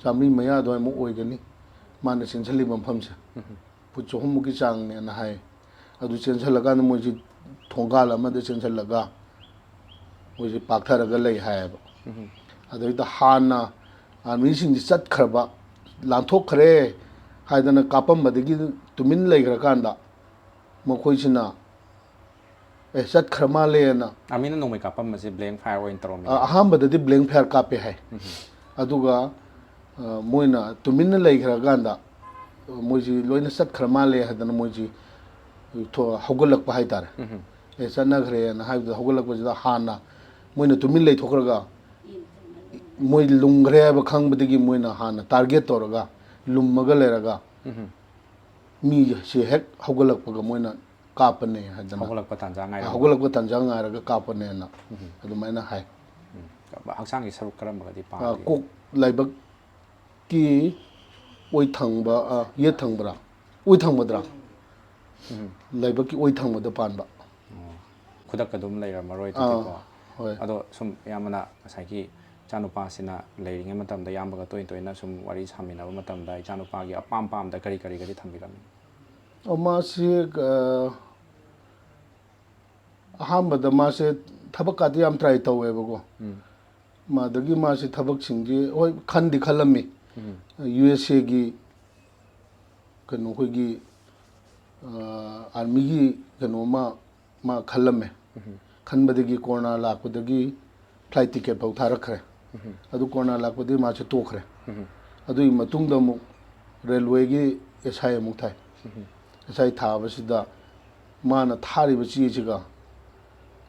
ꯆꯥꯃꯔꯤ ꯃꯌꯥ ꯑꯗꯨꯋꯥꯏꯃꯨꯛ ꯑꯣꯏꯒꯅꯤ ꯃꯥꯅ ꯆꯦꯟꯁꯤꯜꯂꯤꯕ ꯃꯐꯝꯁꯦ꯫ ꯐꯨꯠ ꯆꯍꯨꯝꯃꯨꯛꯀꯤ ꯆꯥꯡꯅꯦꯅ ꯍꯥꯏ꯫ ꯑꯗꯨ ꯆꯦꯟꯁꯤꯜꯂꯀꯥꯟꯗ ꯃꯣꯏꯁꯤ ꯊꯣꯡꯒꯥꯜ ꯑꯃꯗ ꯆꯦꯟꯁꯤꯜꯂꯒ ꯃꯣꯏꯁꯤ ꯄꯥꯛꯊꯔꯒ ꯂꯩ ꯍꯥꯏꯌꯦꯕ꯫ ꯑꯗꯩꯗ ꯍꯥꯟꯅ ꯑꯥꯔꯃꯤꯁꯤꯡꯁꯤ ꯆꯠꯈ꯭ꯔꯕ, ꯂꯥꯟꯊꯣꯛꯈ꯭ꯔꯦ ꯍꯥꯏꯗꯅ ꯀꯥꯞꯄꯝꯕꯗꯒꯤ ꯇꯨꯃꯤꯟ ꯂꯩꯈ꯭ꯔꯀꯥꯟꯗ ꯃꯈꯣꯏꯁꯤꯅ ꯑꯦ, ꯆꯠꯈ꯭ꯔ ꯃꯥꯜꯂꯦꯅ꯫ ꯑꯥꯔꯃꯤꯅ ꯅꯣꯡꯃꯩ ꯀꯥꯞꯄꯝꯕꯁꯦ blank fire ꯑꯣꯏꯅ ꯇꯧꯔꯝꯃꯤ꯫ ꯑ, ꯑꯍꯥꯟꯕꯗꯗꯤ blank fire ꯀꯥꯞꯄꯦ ꯍꯥꯏ꯫ ꯑꯗꯨꯒ, ꯑ, ꯃꯣꯏꯅ ꯇꯨꯃꯤꯟꯅ ꯂꯩꯈ꯭ꯔꯀꯥꯟꯗ, ꯑ, ꯃꯣꯏꯁꯤ ꯂꯣꯏꯅ ꯆꯠꯈ꯭ꯔ ꯃꯥꯜꯂꯦ ꯍꯥꯏꯗꯅ ꯃꯣꯏꯁꯤ ꯊꯣ-, ꯍꯧꯒꯠꯂꯛꯄ ꯍꯥꯏꯇꯥꯔꯦ꯫ ꯑꯦ, ꯆꯠꯅꯈ꯭ꯔꯦꯅ ꯍꯥꯏꯕꯗ ꯍꯧꯒꯠꯂꯛꯄꯁꯤꯗ ꯍꯥꯟꯅ ꯃꯣꯏꯅ ꯇꯨꯃꯤꯟ ꯂꯩꯊꯣꯛꯈ꯭ꯔꯒ ꯃꯣꯏ ꯂꯨꯝꯈ꯭ꯔꯦ ꯍꯥꯏꯕ ꯈꯪꯕꯗꯒꯤ ꯃꯣꯏꯅ ꯍꯥꯟꯅ target ꯇꯧꯔꯒ ꯂꯨꯝꯃꯒ ꯂꯩꯔꯒ ꯃꯤꯁꯦ ꯍꯦꯛ ꯍꯧꯒꯠꯂꯛꯄꯒ ꯃꯣꯏꯅ ꯀꯥꯞꯄꯅꯦ ꯍꯥꯏꯗꯅ꯫ ꯍꯧꯒꯠꯂꯛꯄ ꯇꯥꯟꯖꯥ ꯉꯥꯏꯔꯝꯕ꯫ ꯍꯧꯒꯠꯂꯛꯄ ꯇꯥꯟꯖꯥ ꯉꯥꯏꯔꯒ ꯀꯥꯞꯄꯅꯦꯅ ꯑꯗꯨꯃꯥꯏꯅ ꯍꯥꯏ꯫ ꯎꯝ꯫ ꯍꯛꯆꯥꯡꯒꯤ ꯁꯔꯨꯛ ꯀꯔꯝꯕꯒꯗꯤ ꯑ, ꯄꯥꯟꯒꯦ? ꯀꯣꯛ ꯂꯥꯏꯕꯛꯀꯤ ꯑꯣꯏ ꯊꯪꯕ, ꯑ, ꯌꯦꯠ ꯊꯪꯕꯔꯥ? ꯑꯣꯏ ꯊꯪꯕꯗ꯭ꯔꯥ? ꯎꯝ꯫ ꯂꯥꯏꯕꯛꯀꯤ ꯑꯣꯏ ꯊꯪꯕꯗ ꯄꯥꯟꯕ꯫ ꯑꯣ꯫ ꯈꯨꯗꯛꯇ ꯑꯗꯨꯝ ꯂꯩꯔꯝꯃꯔꯣꯏ ꯑꯥ, ꯑꯗꯨꯗꯤꯀꯣ꯫ ꯍꯣꯏ꯫ ꯑꯗꯣ ꯁꯨꯝ ꯏꯌꯥꯝꯕꯅ ꯉꯁꯥꯏꯒꯤ ꯏꯆꯥꯅꯨꯄꯥꯁꯤꯅ ꯂꯩꯔꯤꯉꯩ ꯃꯇꯝꯗ ꯏꯌꯥꯝꯕꯒ ꯇꯣꯏꯅ ꯇꯣꯏꯅ ꯁꯨꯝ ꯋꯥꯔꯤ ꯁꯥꯃꯤꯟꯅꯕ ꯃꯇꯝꯗ ꯏꯆꯥꯅꯨꯄꯥꯒꯤ ꯑꯄꯥꯝ ꯄꯥꯝꯗ ꯀꯔꯤ ꯀꯔꯤꯒꯗꯤ ꯊꯝꯕꯤꯔꯝꯃꯤ? ꯑꯣ, ꯃꯥꯁꯤ, ꯑ, ꯑꯍꯥꯟꯕꯗ ꯃꯥꯁꯦ ꯊꯕꯛꯀꯥꯗꯤ ꯌꯥꯝ try ꯇꯧꯋꯦꯕꯀꯣ꯫ ꯎꯝ꯫ ꯃꯥꯗꯒꯤ ꯃꯥꯁꯦ ꯊꯕꯛꯁꯤꯡꯁꯦ, ꯍꯣꯏ, ꯈꯟꯗꯤ ꯈꯜꯂꯝꯃꯤ꯫ ꯎꯝ꯫ ꯌꯨ ꯑꯦꯁ ꯑꯦꯒꯤ ꯀꯩꯅꯣ, ꯑꯩꯈꯣꯏꯒꯤ, ꯑ, ꯑꯥꯔꯃꯤꯒꯤ ꯀꯩꯅꯣꯃ ꯃꯥ ꯈꯜꯂꯝꯃꯦ꯫ ꯎꯝ꯫ ꯈꯟꯕꯗꯒꯤ ꯀꯣꯔꯣꯅꯥ ꯂꯥꯛꯄꯗꯒꯤ flight ticket ꯐꯥꯎ ꯊꯥꯔꯛꯈ꯭ꯔꯦ꯫ ꯎꯝ꯫ ꯑꯗꯨ ꯀꯣꯔꯣꯅꯥ ꯂꯥꯛꯄꯗꯒꯤ ꯃꯥꯁꯦ ꯇꯣꯛꯈ꯭ꯔꯦ꯫ ꯎꯝ꯫ ꯑꯗꯨꯒꯤ ꯃꯇꯨꯡꯗ ꯑꯃꯨꯛ ꯔꯦꯜꯋꯦꯒꯤ ꯑꯦꯁ ꯑꯥꯏ ꯑꯃꯨꯛ ꯊꯥꯏ꯫ ꯎꯝ꯫ ꯑꯦꯁ ꯑꯥꯏ ꯊꯥꯕꯁꯤꯗ ꯃꯥꯅ ꯊꯥꯔꯤꯕ ꯆꯦꯁꯤꯒ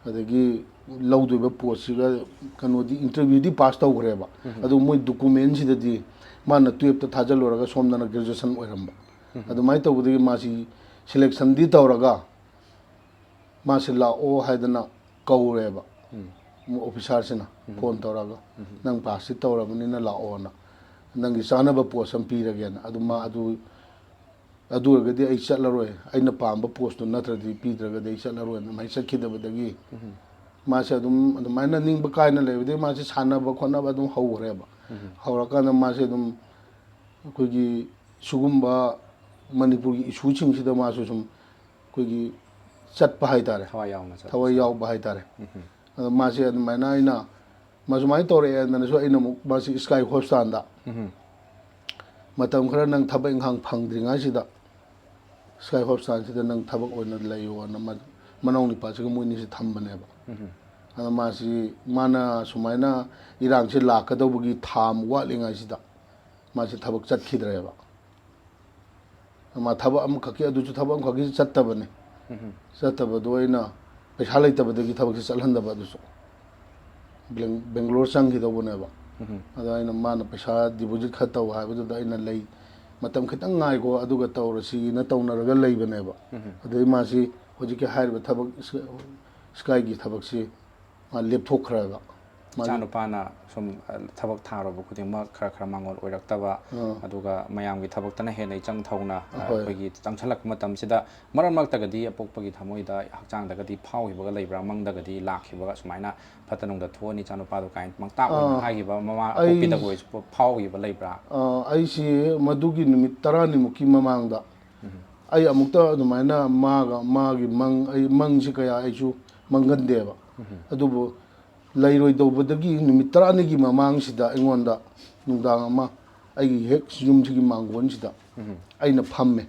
ꯑꯗꯒꯤ ꯂꯧꯗꯣꯏꯕ postꯁꯤꯒ ꯀꯩꯅꯣꯗꯤ, interviewꯗꯤ pass ꯇꯧꯈ꯭ꯔꯦꯕ꯫ ꯎꯝ꯫ ꯑꯗꯨ ꯃꯣꯏ documentꯁꯤꯗꯗꯤ ꯃꯥꯅ twelveꯇ ꯊꯥꯖꯤꯜꯂꯨꯔꯒ ꯁꯣꯝꯗꯅ graduation ꯑꯣꯏꯔꯝꯕ꯫ ꯎꯝ꯫ ꯑꯗꯨꯃꯥꯏꯅ ꯇꯧꯕꯗꯒꯤ ꯃꯥꯁꯤ selectionꯗꯤ ꯇꯧꯔꯒ ꯃꯥꯁꯤ ꯂꯥꯛꯑꯣ ꯍꯥꯏꯗꯅ ꯀꯧꯔꯦꯕ꯫ ꯎꯝ꯫ officerꯁꯤꯅ ꯎꯝ꯫ phone ꯇꯧꯔꯒ, ꯎꯝ꯫ "ꯅꯪ passꯇꯤ ꯇꯧꯔꯕꯅꯤꯅ ꯂꯥꯛꯑꯣꯅ, ꯅꯪꯒꯤ ꯆꯥꯅꯕ post ꯑꯃ ꯄꯤꯔꯒꯦꯅ"꯫ ꯑꯗꯨ ꯃꯥ ꯑꯗꯨ ꯑꯗꯨ ꯑꯣꯏꯔꯒꯗꯤ ꯑꯩ ꯆꯠꯂꯔꯣꯏ, ꯑꯩꯅ ꯄꯥꯝꯕ postꯇꯨ ꯅꯠꯇ꯭ꯔꯗꯤ ꯄꯤꯗ꯭ꯔꯒꯗꯤ ꯑꯩ ꯆꯠꯂꯔꯣꯏꯅ ꯑꯗꯨꯃꯥꯏꯅ ꯆꯠꯈꯤꯗꯕꯗꯒꯤ ꯎꯝ꯫ ꯃꯥꯁꯦ ꯑꯗꯨꯝ ꯑꯗꯨꯃꯥꯏꯅ ꯅꯤꯡꯕ ꯀꯥꯏꯅ ꯂꯩꯕꯗꯒꯤ ꯃꯥꯁꯦ ꯁꯥꯟꯅꯕ ꯈꯣꯠꯅꯕ ꯑꯗꯨꯝ ꯍꯧꯈ꯭ꯔꯦꯕ꯫ ꯍꯧꯔꯀꯥꯟꯗ ꯃꯥꯁꯦ ꯑꯗꯨꯝ ꯑꯩꯈꯣꯏꯒꯤ ꯁꯤꯒꯨꯝꯕ ꯃꯅꯤꯄꯨꯔꯒꯤ ꯏꯁꯨꯁꯤꯡꯁꯤꯗ ꯃꯥꯁꯨ ꯁꯨꯝ ꯑꯩꯈꯣꯏꯒꯤ ꯆꯠꯄ ꯍꯥꯏꯇꯥꯔꯦ, ꯊꯋꯥꯏ ꯌꯥꯎꯅ ꯆꯠꯄ꯫ ꯊꯋꯥꯏ ꯌꯥꯎꯕ ꯍꯥꯏꯇꯥꯔꯦ꯫ ꯑꯗꯣ ꯃꯥꯁꯦ ꯑꯗꯨꯃꯥꯏꯅ ꯑꯩꯅ ꯃꯥ ꯁꯨꯃꯥꯏꯅ ꯇꯧꯔꯛꯑꯦꯗꯅꯁꯨ ꯑꯩꯅ ꯑꯃꯨꯛ ꯃꯥꯁꯤ ꯏꯁꯀꯥꯏ ꯍꯣꯁꯄꯤꯇꯥꯜꯗ ꯃꯇꯝ ꯈꯔ ꯅꯪ ꯊꯕꯛ ꯏꯪꯈꯥꯡ ꯐꯪꯗ꯭ꯔꯤꯉꯩꯁꯤꯗ ꯏꯁꯀꯥꯏ ꯍꯣꯁꯄꯤꯇꯥꯜꯁꯤꯗ ꯅꯪ ꯊꯕꯛ ꯑꯣꯏꯅ ꯂꯩꯌꯣꯅ ꯃ- ꯃꯅꯥꯎ ꯅꯨꯄꯥꯁꯤꯒ ꯃꯣꯏꯅꯤꯁꯤ ꯊꯝꯕꯅꯦꯕ꯫ ꯑꯗ ꯃꯥꯁꯤ ꯃꯥꯅ ꯁꯨꯃꯥꯏꯅ ꯏꯔꯥꯡꯁꯤ ꯂꯥꯛꯀꯗꯧꯕꯒꯤ ꯊꯥ ꯑꯃ ꯋꯥꯠꯂꯤꯉꯩꯁꯤꯗ ꯃꯥꯁꯤ ꯊꯕꯛ ꯆꯠꯈꯤꯗ꯭ꯔꯦꯕ꯫ ꯃꯥ ꯊꯕꯛ ꯑꯃꯈꯛꯀꯤ, ꯑꯗꯨꯁꯨ ꯊꯕꯛ ꯑꯃꯈꯛꯀꯤ ꯆꯠꯇꯕꯅꯦ꯫ ꯆꯠꯇꯕꯗꯣ ꯑꯩꯅ ꯄꯩꯁꯥ ꯂꯩꯇꯕꯗꯒꯤ ꯊꯕꯛꯁꯦ ꯆꯠꯍꯟꯗꯕ꯫ ꯑꯗꯨꯁꯨ ꯕꯦꯡ- ꯕꯦꯡꯒ꯭ꯂꯣꯔ ꯆꯪꯈꯤꯗꯧꯕꯅꯦꯕ꯫ ꯑꯗꯣ ꯑꯩꯅ ꯃꯥꯅ ꯄꯩꯁꯥ ꯗꯤꯄꯣꯖꯤꯠ ꯈꯔ ꯇꯧ ꯍꯥꯏꯕꯗꯨꯗ ꯑꯩꯅ ꯂꯩ, ꯃꯇꯝ ꯈꯤꯇꯪ ꯉꯥꯏꯈꯣ ꯑꯗꯨꯒ ꯇꯧꯔꯁꯤꯅ ꯇꯧꯅꯔꯒ ꯂꯩꯕꯅꯦꯕ꯫ ꯑꯗꯩ ꯃꯥꯁꯤ ꯍꯧꯖꯤꯛꯀꯤ ꯍꯥꯏꯔꯤꯕ ꯊꯕꯛ ꯏꯁ- ꯏꯁꯀꯥꯏꯒꯤ ꯊꯕꯛꯁꯤ ꯃꯥ ꯂꯦꯞꯊꯣꯛꯈ꯭ꯔꯦꯕ꯫ ꯃꯥꯒꯤ ꯏꯆꯥꯅꯨꯄꯥꯅ ꯁꯨꯝ ꯑ, ꯊꯕꯛ ꯊꯥꯔꯨꯕ ꯈꯨꯗꯤꯡꯃꯛ ꯈꯔ ꯈꯔ ꯃꯉꯣꯟ ꯑꯣꯏꯔꯛꯇꯕ, ꯑꯥ꯫ ꯑꯗꯨꯒ ꯃꯌꯥꯝꯒꯤ ꯊꯕꯛꯇꯅ ꯍꯦꯟꯅ ꯏꯆꯪ ꯊꯧꯅ ꯑ, ꯍꯣꯏ꯫ ꯑꯩꯈꯣꯏꯒꯤ ꯆꯪꯁꯜꯂꯛꯄ ꯃꯇꯝꯁꯤꯗ ꯃꯔꯛ ꯃꯔꯛꯇꯒꯗꯤ ꯑꯄꯣꯛꯄꯒꯤ ꯊꯃꯣꯏꯗ ꯍꯛꯆꯥꯡꯗꯒꯗꯤ ꯐꯥꯎꯈꯤꯕꯒ ꯂꯩꯕ꯭ꯔꯥ? ꯃꯪꯗꯒꯗꯤ ꯂꯥꯛꯈꯤꯕꯒ ꯁꯨꯃꯥꯏꯅ ꯐꯠꯇ ꯅꯨꯡꯗ ꯊꯣꯛꯑꯅꯤ ꯏꯆꯥꯅꯨꯄꯥꯗꯣ ꯀꯥꯏꯅ ꯃꯪꯇꯥꯛ ꯑꯣꯏꯅ ꯑꯥ, ꯍꯥꯏꯈꯤꯕ ꯃꯃꯥ ꯑꯩ ꯑꯄꯣꯛꯄꯤꯗꯒ ꯑꯣꯏꯔꯁꯨ ꯐꯥꯎꯈꯤꯕ ꯂꯩꯕ꯭ꯔꯥ? ꯑ, ꯑꯩꯁꯤ ꯃꯗꯨꯒꯤ ꯅꯨꯃꯤꯠ ꯇꯔꯥꯅꯤꯃꯨꯛꯀꯤ ꯃꯃꯥꯡꯗ ꯑꯩ ꯑꯃꯨꯛꯇ ꯑꯗꯨꯃꯥꯏꯅ ꯃꯥꯒ ꯃꯥꯒꯤ ꯃꯪ ꯑꯩ ꯃꯪꯁꯤ ꯀꯌꯥ ꯑꯩꯁꯨ ꯃꯪꯒꯟꯗꯦꯕ꯫ ꯑꯗꯨꯕꯨ ꯂꯩꯔꯣꯏꯗꯧꯕꯗꯒꯤ ꯅꯨꯃꯤꯠ ꯇꯔꯥꯅꯤꯒꯤ ꯃꯃꯥꯡꯁꯤꯗ ꯑꯩꯉꯣꯟꯗ ꯅꯨꯡꯗꯥꯡ ꯑꯃ ꯑꯩꯒꯤ ꯍꯦꯛ ꯌꯨꯝꯁꯤꯒꯤ ꯃꯥꯡꯒꯣꯟꯁꯤꯗ ꯑꯩꯅ ꯐꯝꯃꯦ꯫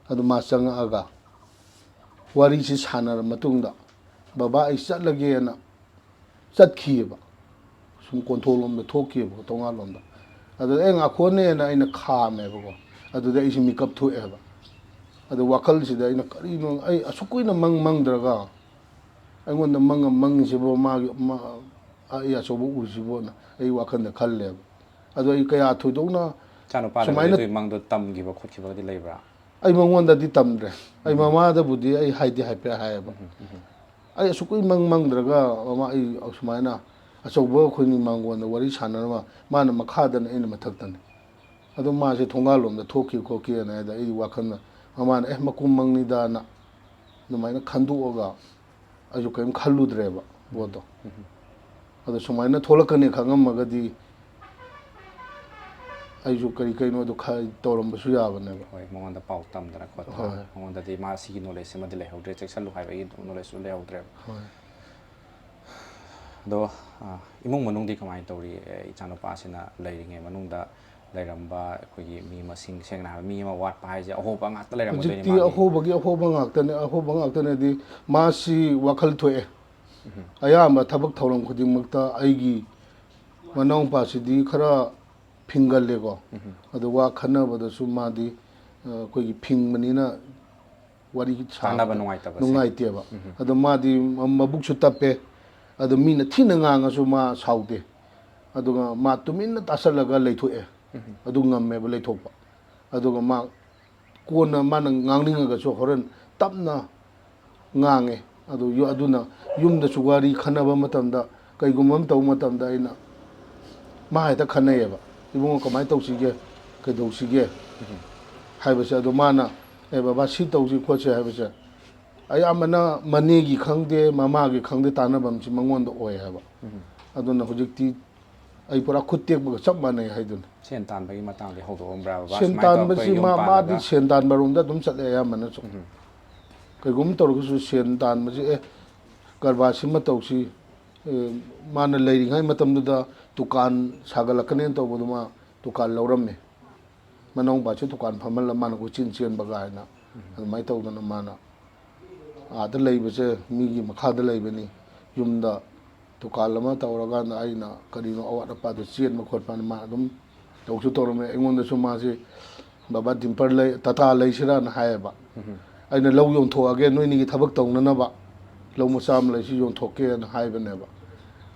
ꯑꯗꯨ ꯃꯥ ꯆꯪꯉꯛꯑꯒ ꯋꯥꯔꯤꯁꯤ ꯁꯥꯟꯅꯔ ꯃꯇꯨꯡꯗ ꯕꯕꯥ ꯑꯩ ꯆꯠꯂꯒꯦꯅ ꯆꯠꯈꯤꯑꯕ꯫ ꯁꯨꯝ ꯀꯣꯟꯊꯣꯛꯂꯣꯝꯗ ꯊꯣꯛꯈꯤꯑꯕ, ꯊꯣꯡꯒꯥꯜꯂꯣꯝꯗ꯫ ꯑꯗꯨꯗ ꯑꯩ ꯉꯥꯛꯈꯣꯅꯦꯅ ꯑꯩꯅ ꯈꯥꯝꯃꯦꯕꯀꯣ꯫ ꯑꯗꯨꯗ ꯑꯩꯁꯤ ꯃꯤꯀꯞ ꯊꯣꯛꯑꯦꯕ꯫ ꯑꯗꯨ ꯋꯥꯈꯜꯁꯤꯗ ꯑꯩꯅ ꯀꯔꯤꯅꯣ ꯑꯩ ꯑꯁꯨꯛ ꯀꯨꯏꯅ ꯃꯪ ꯃꯪꯗ꯭ꯔꯒ ꯑꯩꯉꯣꯟꯗ ꯃꯪ ꯑꯃ ꯃꯪꯉꯤꯁꯤꯕꯨ ꯃꯥꯒꯤ ꯃꯥ- ꯑꯩ ꯑꯆꯧꯕ ꯎꯔꯤꯁꯤꯕꯨꯅ ꯑꯩ ꯋꯥꯈꯜꯗ ꯈꯜꯂꯦꯕ꯫ ꯑꯗꯣ ꯑꯩ ꯀꯌꯥ ꯊꯣꯏꯗꯣꯛꯅ ꯏꯆꯥꯅꯨꯄꯥꯗ ꯁꯨꯃꯥꯏꯅ ꯑꯗꯨꯒꯤ ꯃꯪꯗꯣ ꯇꯝꯈꯤꯕ ꯈꯣꯠꯈꯤꯕꯒꯗꯤ ꯂꯩꯕ꯭ꯔꯥ? ꯑꯩ ꯃꯉꯣꯟꯗꯗꯤ ꯇꯝꯗ꯭ꯔꯦ꯫ ꯑꯩ ꯃꯃꯥꯗꯕꯨꯗꯤ ꯑꯩ ꯍꯥꯏꯗꯤ ꯍꯥꯏꯐꯦꯠ ꯍꯥꯏꯌꯦꯕ꯫ ꯑꯩ ꯑꯁꯨꯛ ꯀꯨꯏ ꯃꯪ ꯃꯪꯗ꯭ꯔꯒ ꯃꯃꯥ ꯑꯩ ꯁꯨꯃꯥꯏꯅ ꯑꯆꯧꯕ ꯑꯩꯈꯣꯏꯅꯤ ꯃꯥꯡꯒꯣꯟꯗ ꯋꯥꯔꯤ ꯁꯥꯟꯅꯔꯝꯃ ꯃꯥꯅ ꯃꯈꯥꯗꯅ ꯑꯩꯅ ꯃꯊꯛꯇꯅꯤ꯫ ꯑꯗꯣ ꯃꯥꯁꯦ ꯊꯣꯡꯒꯥꯜꯂꯣꯝꯗ ꯊꯣꯛꯈꯤ ꯈꯣꯠꯈꯤꯅ ꯍꯥꯏꯗ ꯑꯩ ꯋꯥꯈꯜꯅ ꯃꯃꯥꯅ ꯑꯦ ꯃꯀꯨꯝ ꯃꯪꯅꯤꯗꯥꯅ ꯑꯗꯨꯃꯥꯏꯅ ꯈꯟꯗꯣꯛꯑꯒ ꯑꯩꯁꯨ ꯀꯔꯤꯝ ꯈꯜꯂꯨꯗ꯭ꯔꯦꯕ꯫ ꯄꯣꯠꯇꯣ꯫ ꯑꯗꯣ ꯁꯨꯃꯥꯏꯅ ꯊꯣꯛꯂꯛꯀꯅꯤ ꯈꯪꯉꯝꯃꯒꯗꯤ ꯑꯩꯁꯨ ꯀꯔꯤ ꯀꯩꯅꯣꯗꯣ ꯈ-, ꯇꯧꯔꯝꯕꯁꯨ ꯌꯥꯕꯅꯦꯕ꯫ ꯍꯣꯏ, ꯃꯉꯣꯟꯗ ꯄꯥꯎ ꯇꯝꯗꯅ ꯈꯣꯠꯇꯅ꯫ ꯍꯣꯏ꯫ ꯃꯉꯣꯟꯗꯗꯤ ꯃꯥ ꯁꯤꯒꯤ ꯅꯣꯂꯦꯖꯁꯤꯃꯗꯤ ꯂꯩꯍꯧꯗ꯭ꯔꯦ, ꯆꯦꯛꯁꯤꯜꯂꯨ ꯍꯥꯏꯕꯒꯤ ꯅꯣꯂꯦꯖꯁꯨ ꯂꯩꯍꯧꯗ꯭ꯔꯦꯕ꯫ ꯍꯣꯏ꯫ ꯑꯗꯣ, ꯑ, ꯏꯃꯨꯡ ꯃꯅꯨꯡꯗꯤ ꯀꯃꯥꯏꯅ ꯇꯧꯔꯤ? ꯑꯦ, ꯏꯆꯥꯅꯨꯄꯥꯁꯤꯅ ꯂꯩꯔꯤꯉꯩ ꯃꯅꯨꯡꯗ ꯂꯩꯔꯝꯕ ꯑꯩꯈꯣꯏꯒꯤ ꯃꯤ ꯃꯁꯤꯡ, ꯁꯦꯡꯅ ꯍꯥꯏꯕ, ꯃꯤ ꯑꯃ ꯋꯥꯠꯄ ꯍꯥꯏꯁꯦ ꯑꯍꯣꯕ ꯉꯥꯛꯇ ꯂꯩꯔꯝꯒꯗꯣꯏꯅꯤ ꯍꯧꯖꯤꯛꯇꯤ ꯃꯥꯒꯤ꯫ ꯑꯍꯣꯕꯒꯤ ꯑꯍꯣꯕ ꯉꯥꯛꯇꯅꯦ, ꯑꯍꯣꯕ ꯉꯥꯛꯇꯅꯦꯗꯤ ꯃꯥꯁꯤ ꯋꯥꯈꯜ ꯊꯣꯛꯑꯦ꯫ ꯑꯌꯥꯝꯕ ꯊꯕꯛ ꯊꯧꯔꯝ ꯈꯨꯗꯤꯡꯃꯛꯇ ꯑꯩꯒꯤ ꯃꯅꯥꯎꯄꯥꯁꯤꯗꯤ ꯈꯔ ꯐꯤꯡꯒꯜꯂꯦꯀꯣ꯫ ꯑꯗꯣ ꯋꯥ ꯈꯟꯅꯕꯗꯁꯨ ꯃꯥꯗꯤ, ꯑ, ꯑꯩꯈꯣꯏꯒꯤ ꯐꯤꯡꯕꯅꯤꯅ ꯋꯥꯔꯤ ꯁꯥꯕꯗ ꯇꯥꯟꯅꯕ ꯅꯨꯡꯉꯥꯏꯇꯕꯁꯦ꯫ ꯅꯨꯡꯉꯥꯏꯇꯦꯕ꯫ ꯑꯗꯣ ꯃꯥꯗꯤ ꯃ-, ꯃꯕꯨꯛꯁꯨ ꯇꯞꯄꯦ꯫ ꯑꯗꯣ ꯃꯤꯅ ꯊꯤꯅ ꯉꯥꯡꯉꯁꯨ ꯃꯥ ꯁꯥꯎꯗꯦ꯫ ꯑꯗꯨꯒ ꯃꯥ ꯇꯨꯃꯤꯟꯅ ꯇꯥꯁꯜꯂꯒ ꯂꯩꯊꯣꯛꯑꯦ꯫ ꯑꯗꯨ ꯉꯝꯃꯦꯕ ꯂꯩꯊꯣꯛꯄ꯫ ꯑꯗꯨꯒ ꯃꯥ ꯀꯣꯟꯅ ꯃꯥꯅ ꯉꯥꯡꯅꯤꯡꯉꯒꯁꯨ ꯍꯣꯔꯦꯟ ꯇꯞꯅ ꯉꯥꯡꯉꯦ꯫ ꯑꯗꯨ ꯌꯨ-, ꯑꯗꯨꯅ ꯌꯨꯝꯗꯁꯨ ꯋꯥꯔꯤ ꯈꯟꯅꯕ ꯃꯇꯝꯗ, ꯀꯩꯒꯨꯝꯕ ꯑꯃ ꯇꯧꯕ ꯃꯇꯝꯗ ꯑꯩꯅ ꯃꯥ ꯍꯦꯛꯇ ꯈꯟꯅꯩꯌꯦꯕ, "ꯏꯕꯨꯡꯉꯣ, ꯀꯃꯥꯏꯅ ꯇꯧꯁꯤꯒꯦ, ꯀꯩꯗꯧꯁꯤꯒꯦ?" ꯍꯥꯏꯕꯁꯦ꯫ ꯑꯗꯣ ꯃꯥꯅ, "ꯑꯦ ꯕꯕꯥ, ꯁꯤ ꯇꯧꯁꯤ ꯈꯣꯠꯁꯤ" ꯍꯥꯏꯕꯁꯦ ꯑꯌꯥꯝꯕꯅ ꯃꯅꯦꯒꯤ ꯈꯪꯗꯦ, ꯃꯃꯥꯒꯤ ꯈꯪꯗꯦ, ꯇꯥꯟꯅꯐꯝꯁꯤ ꯃꯉꯣꯟꯗ ꯑꯣꯏ ꯍꯥꯏꯕ꯫ ꯑꯗꯨꯅ ꯍꯧꯖꯤꯛꯇꯤ ꯑꯩ ꯄꯨꯔꯥ ꯈꯨꯠ ꯇꯦꯛꯄꯒ ꯆꯞ ꯃꯥꯟꯅꯩ ꯍꯥꯏꯗꯨꯅꯤ꯫ ꯁꯦꯟ ꯇꯥꯟꯕꯒꯤ ꯃꯇꯥꯡꯗꯤ ꯍꯧꯗꯣꯛꯑꯝꯕ꯭ꯔꯥ ꯕꯕꯥ? ꯁꯦꯟ ꯁꯨꯃꯥꯏꯅ ꯇꯧꯔꯒ ꯇꯥꯟꯕꯁꯤ ꯑꯩꯈꯣꯏ ꯌꯨꯝ ꯃꯥ, ꯄꯥꯜꯂꯒ ꯃꯥꯗꯤ ꯁꯦꯟ ꯇꯥꯟꯕꯔꯣꯝꯗ ꯑꯗꯨꯝ ꯆꯠꯂꯦ ꯑꯌꯥꯝꯕꯅꯁꯨ꯫ ꯀꯩꯒꯨꯝꯕ ꯇꯧꯔꯒꯁꯨ ꯁꯦꯟ ꯇꯥꯟꯕꯁꯤ, "ꯑꯦ, ꯀꯔꯕꯥꯔꯁꯤꯃ ꯇꯧꯁꯤ"꯫ ꯑꯦ, ꯃꯥꯅ ꯂꯩꯔꯤꯉꯩ ꯃꯇꯝꯗꯨꯗ ꯗꯨꯀꯥꯟ ꯁꯥꯒꯠꯂꯛꯀꯅꯦꯅ ꯇꯧꯕꯗꯨ ꯃꯥ ꯗꯨꯀꯥꯟ ꯂꯧꯔꯝꯃꯦ꯫ ꯃꯅꯥꯎꯄꯥꯁꯤ ꯗꯨꯀꯥꯟ ꯐꯝꯍꯜꯂ ꯃꯥꯅ ꯀꯣꯏꯆꯦꯟ ꯆꯦꯟꯕ ꯀꯥꯏꯅ ꯑꯗꯨꯃꯥꯏꯅ ꯇꯧꯗꯅ ꯃꯥꯅ ꯑꯥꯗ ꯂꯩꯕꯁꯦ ꯃꯤꯒꯤ ꯃꯈꯥꯗ ꯂꯩꯕꯅꯤ꯫ ꯌꯨꯝꯗ ꯗꯨꯀꯥꯟ ꯑꯃ ꯇꯧꯔꯀꯥꯟꯗ ꯑꯩꯅ ꯀꯔꯤꯅꯣ ꯑꯋꯥꯠ ꯑꯄꯥꯗꯣ ꯆꯦꯟꯕ ꯈꯣꯠꯄꯅ ꯃꯥ ꯑꯗꯨꯝ ꯇꯧꯁꯨ ꯇꯧꯔꯝꯃꯦ꯫ ꯑꯩꯉꯣꯟꯗꯁꯨ ꯃꯥꯁꯤ, "ꯕꯕꯥ, ꯗꯤꯝꯄꯔ ꯂꯩ, ꯇꯥꯇꯥ ꯂꯩꯁꯤꯔꯥꯅ" ꯍꯥꯏꯌꯦꯕ꯫ "ꯑꯩꯅ ꯂꯧ ꯌꯣꯟꯊꯣꯛꯑꯒꯦ, ꯅꯣꯏꯅꯤꯒꯤ ꯊꯕꯛ ꯇꯧꯅꯅꯕ ꯂꯧ ꯃꯆꯥ ꯑꯃ ꯂꯩꯁꯤ, ꯌꯣꯟꯊꯣꯛꯀꯦꯅ" ꯍꯥꯏꯕꯅꯦꯕ꯫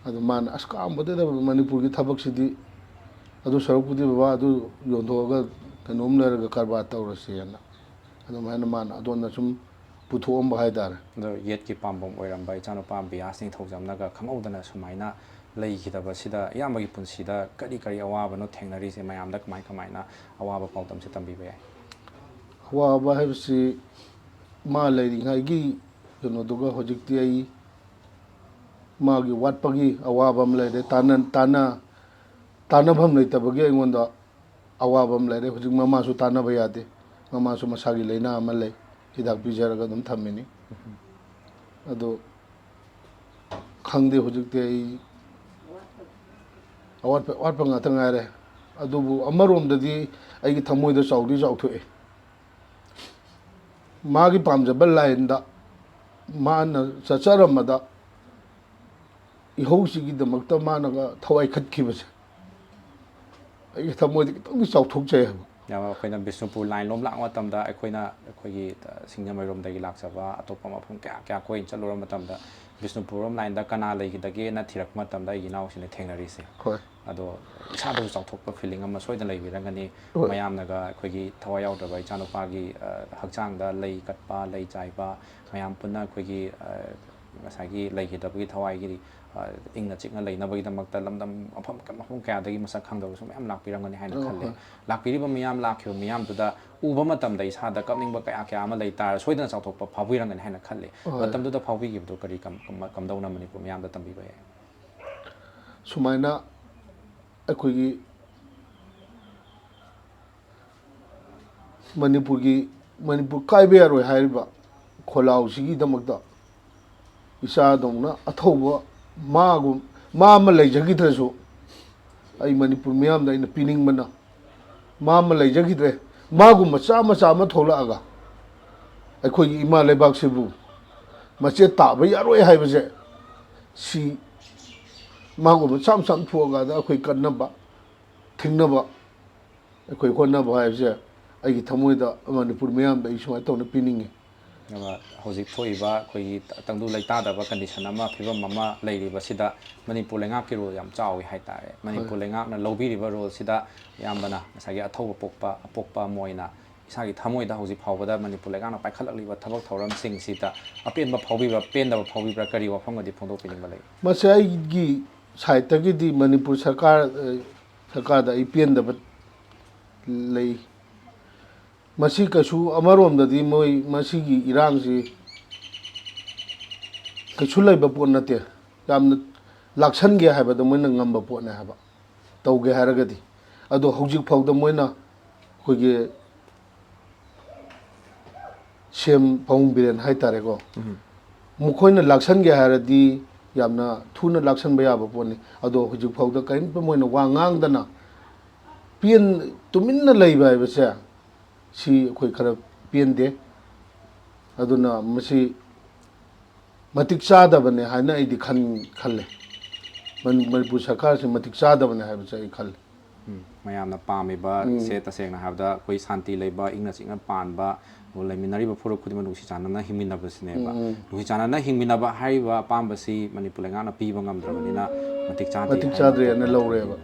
ꯑꯗꯨ ꯃꯥꯅ, "ꯑꯁ, ꯀꯥꯝꯕꯗꯨꯗ ꯃꯅꯤꯄꯨꯔꯒꯤ ꯊꯕꯛꯁꯤꯗꯤ, ꯑꯗꯨ ꯁꯔꯨꯛꯄꯨꯗꯤ ꯕꯕꯥ, ꯑꯗꯨ ꯌꯣꯟꯊꯣꯛꯑꯒ ꯀꯩꯅꯣꯝ ꯂꯩꯔꯒ ꯀꯔꯕꯥꯔ ꯇꯧꯔꯁꯦꯅ" ꯑꯗꯨꯃꯥꯏꯅ ꯃꯥꯅ ꯑꯗꯣꯝꯗ ꯁꯨꯝ ꯄꯨꯊꯣꯛꯑꯝꯕ ꯍꯥꯏꯇꯥꯔꯦ꯫ ꯑꯗꯣ ꯌꯦꯠꯀꯤ ꯄꯥꯝꯕꯣꯝ ꯑꯣꯏꯔꯝꯕ ꯏꯆꯥꯅꯨꯄꯥ ꯕꯤꯌꯥꯁ ꯅꯤꯡꯊꯧꯖꯝꯅꯒ ꯈꯪꯍꯧꯗꯅ ꯁꯨꯃꯥꯏꯅ ꯂꯩꯈꯤꯗꯕꯁꯤꯗ ꯏꯌꯥꯝꯕꯒꯤ ꯄꯨꯟꯁꯤꯗ ꯀꯔꯤ ꯀꯔꯤ ꯑꯋꯥꯕꯅꯣ ꯊꯦꯡꯅꯔꯤꯁꯦ? ꯃꯌꯥꯝꯗ ꯀꯃꯥꯏ ꯀꯃꯥꯏꯅ ꯑꯋꯥꯕ ꯄꯥꯎꯗꯝꯁꯦ ꯇꯝꯕꯤꯕ ꯌꯥꯏ? ꯑꯋꯥꯕ ꯍꯥꯏꯕꯁꯤ ꯃꯥ ꯂꯩꯔꯤꯉꯩꯒꯤ ꯀꯩꯅꯣꯗꯨꯒ ꯍꯧꯖꯤꯛꯇꯤ ꯑꯩ ꯃꯥꯒꯤ ꯋꯥꯠꯄꯒꯤ ꯑꯋꯥꯕ ꯑꯃ ꯂꯩꯔꯦ, ꯇꯥꯅ ꯇꯥꯅ ꯇꯥꯅꯐꯝ ꯂꯩꯇꯕꯒꯤ ꯑꯩꯉꯣꯟꯗ ꯑꯋꯥꯕ ꯑꯃ ꯂꯩꯔꯦ꯫ ꯍꯧꯖꯤꯛ ꯃꯃꯥꯁꯨ ꯇꯥꯅꯕ ꯌꯥꯗꯦ, ꯃꯃꯥꯁꯨ ꯃꯁꯥꯒꯤ ꯂꯥꯏꯅꯥ ꯑꯃ ꯂꯩ, ꯍꯤꯗꯥꯛ ꯄꯤꯖꯔꯒ ꯑꯗꯨꯝ ꯊꯝꯃꯤꯅꯤ꯫ ꯑꯗꯣ ꯈꯪꯗꯦ, ꯍꯧꯖꯤꯛꯇꯤ ꯑꯩ ꯑꯋꯥꯠꯄ ꯑꯋꯥꯠꯄ ꯉꯥꯛꯇ ꯉꯥꯏꯔꯦ꯫ ꯑꯗꯨꯕꯨ ꯑꯃꯔꯣꯝꯗꯗꯤ ꯑꯩꯒꯤ ꯊꯃꯣꯏꯗ ꯆꯥꯎꯗꯤ ꯆꯥꯎꯊꯣꯛꯑꯦ꯫ ꯃꯥꯒꯤ ꯄꯥꯝꯖꯕ ꯂꯥꯏꯟꯗ ꯃꯥꯅ ꯆꯠꯆꯔꯝꯕꯗ ꯏꯍꯧꯁꯤꯒꯤꯗꯃꯛꯇ ꯃꯥꯅꯒ ꯊꯋꯥꯏ ꯈꯠꯈꯤꯕꯁꯦ ꯑꯩꯒꯤ ꯊꯃꯣꯏꯗ ꯈꯤꯇꯪꯗꯤ ꯆꯥꯎꯊꯣꯛꯆꯩ ꯍꯥꯏꯕ꯫ ꯌꯥꯝ ꯑꯩꯈꯣꯏꯅ ꯕꯤꯁꯅꯨꯄꯨꯔ ꯂꯥꯏꯟ ꯂꯣꯝ ꯂꯥꯛꯄ ꯃꯇꯝꯗ ꯑꯩꯈꯣꯏꯅ ꯑꯩꯈꯣꯏꯒꯤ ꯁꯤꯡꯖꯃꯩꯔꯣꯝꯗꯒꯤ ꯂꯥꯛꯆꯕ ꯑꯇꯣꯞꯄ ꯃꯐꯝ ꯀꯌꯥ ꯀꯌꯥ ꯀꯣꯏꯅ ꯆꯠꯂꯨꯔ ꯃꯇꯝꯗ ꯕꯤꯁꯅꯨꯄꯨꯔ ꯔꯣꯝ ꯂꯥꯏꯟꯗ ꯀꯅꯥ ꯂꯩꯈꯤꯗꯒꯦꯅ ꯊꯤꯔꯛꯄ ꯃꯇꯝꯗ ꯑꯩꯒꯤ ꯏꯅꯥꯎꯁꯤꯅ ꯊꯦꯡꯅꯔꯤꯁꯦ꯫ ꯍꯣꯏ꯫ ꯑꯗꯣ ꯏꯁꯥꯗꯁꯨ ꯆꯥꯎꯊꯣꯛꯄ ꯐꯤꯂꯤꯡ ꯑꯃ ꯁꯣꯏꯗꯅ ꯂꯩꯕꯤꯔꯝꯒꯅꯤ꯫ ꯍꯣꯏ꯫ ꯃꯌꯥꯝꯅꯒ ꯑꯩꯈꯣꯏꯒꯤ ꯊꯋꯥꯏ ꯌꯥꯎꯗ꯭ꯔꯕ ꯏꯆꯥꯅꯨꯄꯥꯒꯤ ꯑ, ꯍꯛꯆꯥꯡꯗ ꯂꯩ ꯀꯠꯄ, ꯂꯩ ꯆꯥꯏꯕ, ꯃꯌꯥꯝ ꯄꯨꯟꯅ ꯑꯩꯈꯣꯏꯒꯤ ꯑ, ꯉꯁꯥꯏꯒꯤ ꯂꯩꯈꯤꯗꯕꯒꯤ ꯊꯋꯥꯏꯒꯤ ꯑ, ꯏꯪꯅ ꯆꯤꯛꯅ ꯂꯩꯅꯕꯒꯤꯗꯃꯛꯇ ꯂꯝꯗꯝ ꯃꯐꯝ ꯃꯐꯝ ꯀꯌꯥꯗꯒꯤ ꯃꯁꯛ ꯈꯪꯗꯕꯁꯨ ꯃꯌꯥꯝ ꯂꯥꯛꯄꯤꯔꯝꯒꯅꯤ ꯍꯥꯏꯅ ꯑꯣ, ꯈꯜꯂꯦ꯫ ꯍꯣꯏ꯫ ꯂꯥꯛꯄꯤꯔꯤꯕ ꯃꯤꯌꯥꯝ, ꯂꯥꯛꯈꯤꯕ ꯃꯤꯌꯥꯝꯗꯨꯗ ꯎꯕ ꯃꯇꯝꯗ ꯏꯁꯥꯗ ꯀꯞꯅꯤꯡꯕ ꯀꯌꯥ ꯀꯌꯥ ꯑꯃ ꯂꯩ ꯇꯥꯔ ꯁꯣꯏꯗꯅ ꯆꯥꯎꯊꯣꯛꯄ ꯐꯥꯎꯕꯤꯔꯝꯒꯅꯤ ꯍꯥꯏꯅ ꯈꯜꯂꯦ꯫ ꯍꯣꯏ꯫ ꯃꯇꯝꯗꯨꯗ ꯐꯥꯎꯕꯤꯈꯤꯕꯗꯨ ꯀꯔꯤ ꯀꯝ-, ꯀꯝ-, ꯀꯝꯗꯧꯅ ꯃꯅꯤꯄꯨꯔ ꯃꯤꯌꯥꯝꯗ ꯇꯝꯕꯤꯕ ꯌꯥꯏ? ꯁꯨꯃꯥꯏꯅ ꯑꯩꯈꯣꯏꯒꯤ ꯃꯅꯤꯄꯨꯔꯒꯤ ꯃꯅꯤꯄꯨꯔ ꯀꯥꯏꯕ ꯌꯥꯔꯣꯏ ꯍꯥꯏꯔꯤꯕ ꯈꯣꯜꯂꯥꯎꯁꯤꯒꯤꯗꯃꯛꯇ ꯏꯆꯥꯗꯧꯅ ꯑꯊꯧꯕ ꯃꯥꯒꯨꯝ ꯃꯥ ꯑꯃ ꯂꯩꯖꯈꯤꯗ꯭ꯔꯁꯨ ꯑꯩ ꯃꯅꯤꯄꯨꯔ ꯃꯤꯌꯥꯝꯗ ꯑꯩꯅ ꯄꯤꯅꯤꯡꯕꯅ ꯃꯥ ꯑꯃ ꯂꯩꯖꯈꯤꯗ꯭ꯔꯦ꯫ ꯃꯥꯒꯨꯝꯕ ꯆꯥꯝꯃ ꯆꯥꯝꯃ ꯊꯣꯛꯂꯛꯑꯒ ꯑꯩꯈꯣꯏꯒꯤ ꯏꯃꯥ ꯂꯩꯕꯥꯛꯁꯤꯕꯨ ꯃꯆꯦꯠ ꯇꯥꯕ ꯌꯥꯔꯣꯏ ꯍꯥꯏꯕꯁꯦ ꯁꯤ ꯃꯥꯒꯨꯝꯕ ꯆꯥꯝ ꯆꯥꯝ ꯊꯣꯛꯑꯀꯥꯟꯗ ꯑꯩꯈꯣꯏ ꯀꯟꯅꯕ ꯊꯤꯡꯅꯕ ꯑꯩꯈꯣꯏ ꯍꯣꯠꯅꯕ ꯍꯥꯏꯕꯁꯦ ꯑꯩꯒꯤ ꯊꯃꯣꯏꯗ ꯃꯅꯤꯄꯨꯔ ꯃꯤꯌꯥꯝꯗ ꯑꯩ ꯁꯨꯃꯥꯏꯅ ꯇꯧꯅ ꯄꯤꯅꯤꯡꯉꯤ꯫ ꯑꯗꯨꯒ ꯍꯧꯖꯤꯛ ꯊꯣꯛꯏꯕ ꯑꯩꯈꯣꯏꯒꯤ ꯇꯪꯗꯨ ꯂꯩꯇꯥꯗꯕ ꯀꯟꯗꯤꯁꯟ ꯑꯃ, ꯐꯤꯕꯝ ꯑꯃ ꯂꯩꯔꯤꯕꯁꯤꯗ ꯃꯅꯤꯄꯨꯔ ꯂꯩꯉꯥꯛꯀꯤ ꯔꯣꯜ ꯌꯥꯝ ꯆꯥꯎꯏ ꯍꯥꯏꯇꯥꯔꯦ꯫ ꯃꯅꯤꯄꯨꯔ ꯂꯩꯉꯥꯛꯅ ꯂꯧꯕꯤꯔꯤꯕ ꯔꯣꯜꯁꯤꯗ ꯏꯌꯥꯝꯕꯅ ꯉꯁꯥꯏꯒꯤ ꯑꯊꯧꯕ ꯄꯣꯛꯄ ꯑꯄꯣꯛꯄ ꯑꯃ ꯑꯣꯏꯅ ꯏꯁꯥꯒꯤ ꯊꯃꯣꯏꯗ ꯍꯧꯖꯤꯛ ꯐꯥꯎꯕꯗ ꯃꯅꯤꯄꯨꯔ ꯂꯩꯉꯥꯛꯅ ꯄꯥꯏꯈꯠꯂꯛꯂꯤꯕ ꯊꯕꯛ ꯊꯧꯔꯝꯁꯤꯡꯁꯤꯗ ꯑꯄꯦꯟꯕ ꯐꯥꯎꯕꯤꯕ꯭ꯔꯥ, ꯄꯦꯟꯗꯕ ꯐꯥꯎꯕꯤꯕ꯭ꯔꯥ, ꯀꯔꯤ ꯋꯥꯐꯝꯒꯗꯤ ꯐꯣꯡꯗꯣꯛꯄꯤꯅꯤꯡꯕ ꯂꯩ? ꯃꯁꯤ ꯑꯩꯒꯤ ꯁꯥꯏꯠꯇꯒꯤꯗꯤ ꯃꯅꯤꯄꯨꯔ ꯁꯔꯀꯥꯔ, ꯑ, ꯁꯔꯀꯥꯔꯗ ꯑꯩ ꯄꯦꯟꯗꯕ ꯂꯩ꯫ ꯃꯁꯤ ꯀꯩꯁꯨ ꯑꯃꯔꯣꯝꯗꯗꯤ ꯃꯣꯏ ꯃꯁꯤꯒꯤ ꯏꯔꯥꯡꯁꯤ ꯀꯩꯁꯨ ꯂꯩꯕ ꯄꯣꯠ ꯅꯠꯇꯦ꯫ ꯌꯥꯝꯅ ꯂꯥꯛꯁꯟꯒꯦ ꯍꯥꯏꯕꯗ ꯃꯣꯏꯅ ꯉꯝꯕ ꯄꯣꯠꯅꯦ ꯍꯥꯏꯕ, ꯇꯧꯒꯦ ꯍꯥꯏꯔꯒꯗꯤ꯫ ꯑꯗꯣ ꯍꯧꯖꯤꯛ ꯐꯥꯎꯗ ꯃꯣꯏꯅ ꯑꯩꯈꯣꯏꯒꯤ ꯁꯤ ꯑꯦꯝ ꯄꯥꯕꯨꯡ ꯕꯤꯔꯦꯟ ꯍꯥꯏꯇꯥꯔꯦꯀꯣ, ꯃꯈꯣꯏꯅ ꯂꯥꯛꯁꯟꯒꯦ ꯍꯥꯏꯔꯗꯤ ꯌꯥꯝꯅ ꯊꯨꯅ ꯂꯥꯛꯁꯟꯕ ꯌꯥꯕ ꯄꯣꯠꯅꯤ꯫ ꯑꯗꯣ ꯍꯧꯖꯤꯛ ꯐꯥꯎꯗ ꯀꯔꯤꯝꯇ ꯃꯣꯏꯅ ꯋꯥ ꯉꯥꯡꯗꯅ ꯄꯦꯟ-, ꯇꯨꯃꯤꯟꯅ ꯂꯩꯕ ꯍꯥꯏꯕꯁꯦ ꯁꯤ ꯑꯩꯈꯣꯏ ꯈꯔ ꯄꯦꯟꯗꯦ꯫ ꯑꯗꯨꯅ ꯃꯁꯤ ꯃꯇꯤꯛ ꯆꯥꯗꯕꯅꯦ ꯍꯥꯏꯅ ꯑꯩꯗꯤ ꯈꯟ-, ꯈꯜꯂꯦ꯫ ꯃꯅꯤ-, ꯃꯅꯤꯄꯨꯔ ꯁꯔꯀꯥꯔꯁꯤ ꯃꯇꯤꯛ ꯆꯥꯗꯕꯅꯦ ꯍꯥꯏꯕꯁꯦ ꯑꯩ ꯈꯜꯂꯦ꯫ ꯎꯝ, ꯃꯌꯥꯝꯅ ꯄꯥꯝꯃꯤꯕ ꯁꯦ, ꯇꯁꯦꯡꯅ ꯍꯥꯏꯕꯗ ꯑꯩꯈꯣꯏ ꯁꯥꯟꯇꯤ ꯂꯩꯕ, ꯏꯪꯅ ꯆꯤꯛꯅ ꯄꯥꯟꯕ, ꯑꯗꯨꯒ ꯂꯩꯃꯤꯟꯅꯔꯤꯕ ꯐꯨꯔꯨꯞ ꯈꯨꯗꯤꯡꯃꯛ ꯅꯨꯡꯁꯤ ꯆꯥꯟꯅꯅ ꯍꯤꯡꯃꯤꯟꯅꯕꯁꯤꯅꯦꯕ꯫ ꯅꯨꯡꯁꯤ ꯆꯥꯟꯅꯅ ꯍꯤꯡꯃꯤꯟꯅꯕ ꯍꯥꯏꯔꯤꯕ ꯑꯄꯥꯝꯕꯁꯤ ꯃꯅꯤꯄꯨꯔ ꯂꯩꯉꯥꯛꯅ ꯄꯤꯕ ꯉꯝꯗ꯭ꯔꯕꯅꯤꯅ ꯃꯇꯤꯛ ꯆꯥꯗꯦ ꯃꯇꯤꯛ ꯍꯥꯏꯅ ꯆꯥꯗ꯭ꯔꯦꯅ ꯂꯧꯊꯣꯛꯄ ꯂꯧꯔꯦꯕ꯫